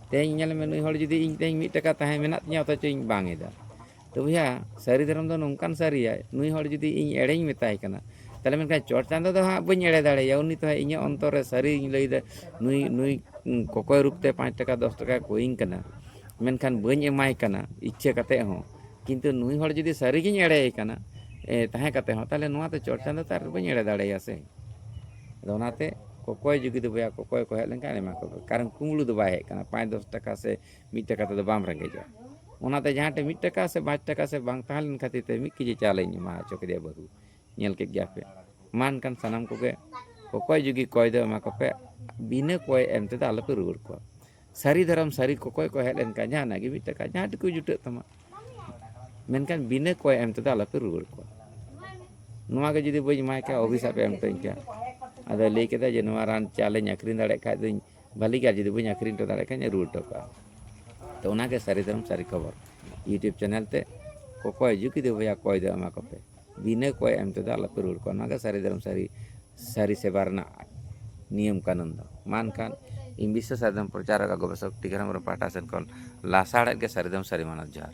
ᱛᱮᱦᱮᱧ ᱧᱮᱞ ᱢᱮ, ᱱᱩᱭ ᱦᱚᱲ ᱡᱩᱫᱤ ᱤᱧ ᱛᱮᱦᱮᱧ ᱢᱤᱫ ᱴᱟᱠᱟ ᱛᱟᱦᱮᱸ ᱢᱮᱱᱟᱜ ᱛᱤᱧᱟ, ᱚᱛᱷᱚᱪᱚ ᱤᱧ ᱵᱟᱝ ᱮᱫᱟ, ᱛᱚ ᱵᱚᱭᱦᱟ, ᱥᱟᱹᱨᱤ ᱫᱷᱚᱨᱚᱢ ᱫᱚ ᱱᱚᱝᱠᱟᱱ ᱥᱟᱹᱨᱤᱭᱟᱭ, ᱱᱩᱭ ᱦᱚᱲ ᱡᱩᱫᱤ ᱤᱧ ᱮᱲᱮᱧ ᱢᱮᱛᱟᱭ ᱠᱟᱱᱟ, ᱛᱟᱦᱞᱮ ᱢᱮᱱᱠᱷᱟᱱ ᱪᱚᱴ ᱪᱟᱸᱫᱚ ᱫᱚ ᱦᱟᱸᱜ ᱵᱟᱹᱧ ᱮᱲᱮ ᱫᱟᱲᱮᱭᱟᱭᱟ᱾ ᱩᱱᱤ ᱛᱚ ᱦᱟᱸᱜ ᱤᱧᱟᱹᱜ ᱚᱱᱛᱚᱨ ᱨᱮ ᱥᱟᱹᱨᱤᱧ ᱞᱟᱹᱭᱫᱟ, ᱱᱩᱭ, ᱱᱩᱭ ᱠᱚᱠᱚᱭ ᱨᱩᱯ ᱛᱮ ᱯᱟᱸᱪ ᱴᱟᱠᱟ ᱫᱚᱥ ᱴᱟᱠᱟᱭ ᱠᱚᱭᱤᱧ ᱠᱟᱱᱟ, ᱢᱮᱱᱠᱷᱟᱱ ᱵᱟᱹᱧ ᱮᱢᱟᱭ ᱠᱟᱱᱟ ᱤᱪᱪᱷᱟᱹ ᱠᱟᱛᱮ ᱦᱚᱸ, ᱠᱤᱱᱛᱩ ᱱᱩᱭ ᱦᱚᱲ ᱡᱩᱫᱤ ᱥᱟᱹᱨᱤᱜᱤᱧ ᱮᱲᱮᱭᱮ ᱠᱟᱱᱟ, ᱮ, ᱛᱟᱦᱮᱸ ᱠᱟᱛᱮ ᱦᱚᱸ, ᱛᱟᱦᱞᱮ ᱱᱚᱣᱟ ᱫᱚ ᱪᱚᱴ ᱪᱟᱸᱫᱚ ᱛᱚ ᱟᱨ ᱵᱟᱹᱧ ᱮᱲᱮ ᱫᱟᱲᱮᱭᱟᱭᱟ ᱥᱮ᱾ ᱟᱫᱚ ᱚᱱᱟᱛᱮ ᱠᱚᱠᱚᱭ ᱡᱩᱜᱤ ᱫᱚ ᱵᱚᱭᱦᱟ, ᱠᱚᱠᱚᱭ ᱠᱚ ᱦᱮᱡ ᱞᱮᱱᱠᱷᱟᱱ ᱮᱢᱟ ᱠᱚᱯᱮ, ᱠᱟᱨᱚᱱ ᱠᱩᱢᱵᱽᱲᱩ ᱫᱚ ᱵᱟᱭ ᱦᱮᱡ ᱠᱟᱱᱟ, ᱯᱟᱸᱪ ᱫᱚᱥ ᱴᱟᱠᱟ ᱥᱮ ᱢᱤᱫ ᱴᱟᱠᱟ ᱛᱮᱫᱚ ᱵᱟᱢ ᱨᱮᱸᱜᱮᱡᱚᱜᱼᱟ᱾ ᱚᱱᱟᱛᱮ ᱡᱟᱦᱟᱸ ᱴᱷᱮᱱ ᱢᱤᱫ ᱴᱟᱠᱟ ᱥᱮ ᱯᱟᱸᱪ ᱴᱟᱠᱟ ᱥᱮ ᱵᱟᱝ ᱛᱟᱦᱮᱸ ᱞᱮᱱ ᱠᱷᱟᱹᱛᱤᱨ ᱛᱮ ᱢᱤᱫ ᱠᱮᱡᱤ ᱪᱟᱣᱞᱮᱧ ᱮᱢᱟ ᱦᱚᱪᱚ ᱠᱮᱫᱮᱭᱟ ᱵᱟᱹᱦᱩ, ᱧᱮᱞ ᱠᱮᱫ ᱜᱮᱭᱟ ᱯᱮ᱾ ᱢᱟ ᱮᱱᱠᱷᱟᱱ ᱥᱟᱱᱟᱢ ᱠᱚᱜᱮ ᱠᱚᱠᱚᱭ ᱡᱩᱜᱤ ᱠᱚᱭ ᱫᱚ ᱮᱢᱟ ᱠᱚᱯᱮ, ᱵᱤᱱᱟᱹ ᱠᱚᱭ ᱮᱢ ᱛᱮᱫᱚ ᱟᱞᱚᱯᱮ ᱨᱩᱣᱟᱹᱲ ᱠᱚᱣᱟ᱾ ᱥᱟᱹᱨᱤ ᱫᱷᱚᱨᱚᱢ ᱥᱟᱹᱨᱤ ᱠᱚᱠᱚᱭ ᱠᱚ ᱦᱮᱡ ᱞᱮᱱᱠᱷᱟᱱ ᱡᱟᱦᱟᱱᱟᱜ ᱜᱮ ᱢᱤᱫ ᱴᱟᱠᱟ ᱡᱟᱦᱟᱸ ᱴᱩᱠᱩ ᱡᱩᱴᱟᱹᱜ ᱛᱟᱢᱟ, ᱢᱮᱱᱠᱷᱟᱱ ᱵᱤᱱᱟᱹ ᱠᱚᱭ ᱮᱢ ᱛᱮᱫᱚ ᱟᱞᱚᱯᱮ ᱨᱩᱣᱟᱹᱲ ᱠᱚᱣᱟ᱾ ᱱᱚᱣᱟ ᱜᱮ ᱡᱩᱫᱤ ᱵᱟᱹᱧ ᱮᱢᱟᱭ ᱠᱷᱟᱡ, ᱚᱵᱷᱤᱥᱟᱯ ᱮ ᱮᱢ ᱦᱚᱴᱚᱧ ᱠᱷᱟᱡ᱾ ᱟᱫᱚᱭ ᱞᱟᱹᱭ ᱠᱮᱫᱟ ᱡᱮ ᱱᱚᱣᱟ ᱨᱟᱱ ᱪᱟᱣᱞᱮᱧ ᱟᱹᱠᱷᱨᱤᱧ ᱫᱟᱲᱮᱭᱟᱜ ᱠᱷᱟᱡ ᱫᱚᱧ ᱵᱷᱟᱹᱞᱤ ᱜᱮ, ᱟᱨ ᱡᱩᱫᱤ ᱵᱟᱹᱧ ᱟᱹᱠᱷᱨᱤᱧ ᱦᱚᱴᱚ ᱫᱟᱲᱮᱭᱟᱜ ᱠᱷᱟᱱ ᱨᱩᱣᱟᱹᱲ ᱦᱚᱴᱚ ᱠᱟᱜᱼᱟ᱾ ᱛᱚ ᱚᱱᱟᱜᱮ ᱥᱟᱹᱨᱤ ᱫᱷᱚᱨᱚᱢ ᱥᱟᱹᱨᱤ ᱠᱷᱚᱵᱚᱨ᱾ YouTube ᱪᱮᱱᱮᱞ ᱛᱮ ᱠᱚᱠᱚᱭ ᱡᱩᱠᱤ ᱫᱮ ᱵᱷᱚᱭᱟ ᱠᱚᱭ ᱫᱚ ᱮᱢᱟ ᱠᱚᱯᱮ, ᱵᱤᱱᱟᱹ ᱠᱚᱭ ᱮᱢ ᱛᱮᱫᱚ ᱟᱞᱚᱯᱮ ᱨᱩᱣᱟᱹᱲ ᱠᱚᱣᱟ᱾ ᱱᱚᱣᱟ ᱜᱮ ᱥᱟᱹᱨᱤ ᱫᱷᱚᱨᱚᱢ ᱥᱟᱹᱨᱤ, ᱥᱟᱹᱨᱤ ᱥᱮᱵᱟ ᱨᱮᱱᱟᱜ ᱱᱤᱭᱚᱢ ᱠᱟᱹᱱᱩᱱ ᱫᱚ᱾ ᱢᱟ ᱮᱱᱠᱷᱟᱱ ᱤᱧ ᱵᱤᱥᱥᱚ ᱥᱟᱨᱡᱚᱢ ᱯᱨᱚᱪᱟᱨᱚᱠ ᱜᱚᱵᱮᱥᱚᱠ ᱴᱤᱠᱟᱹᱨᱟᱢ ᱦᱮᱢᱵᱨᱚᱢ ᱯᱟᱦᱴᱟ ᱥᱮᱱ ᱠᱷᱚᱱ ᱞᱟᱥᱟᱲᱦᱮᱫ ᱜᱮ ᱥᱟᱹᱨᱤ ᱫᱷᱚᱨᱚᱢ ᱥᱟᱹᱨᱤ ᱢᱟᱱᱚᱛ ᱡᱚᱦᱟᱨ᱾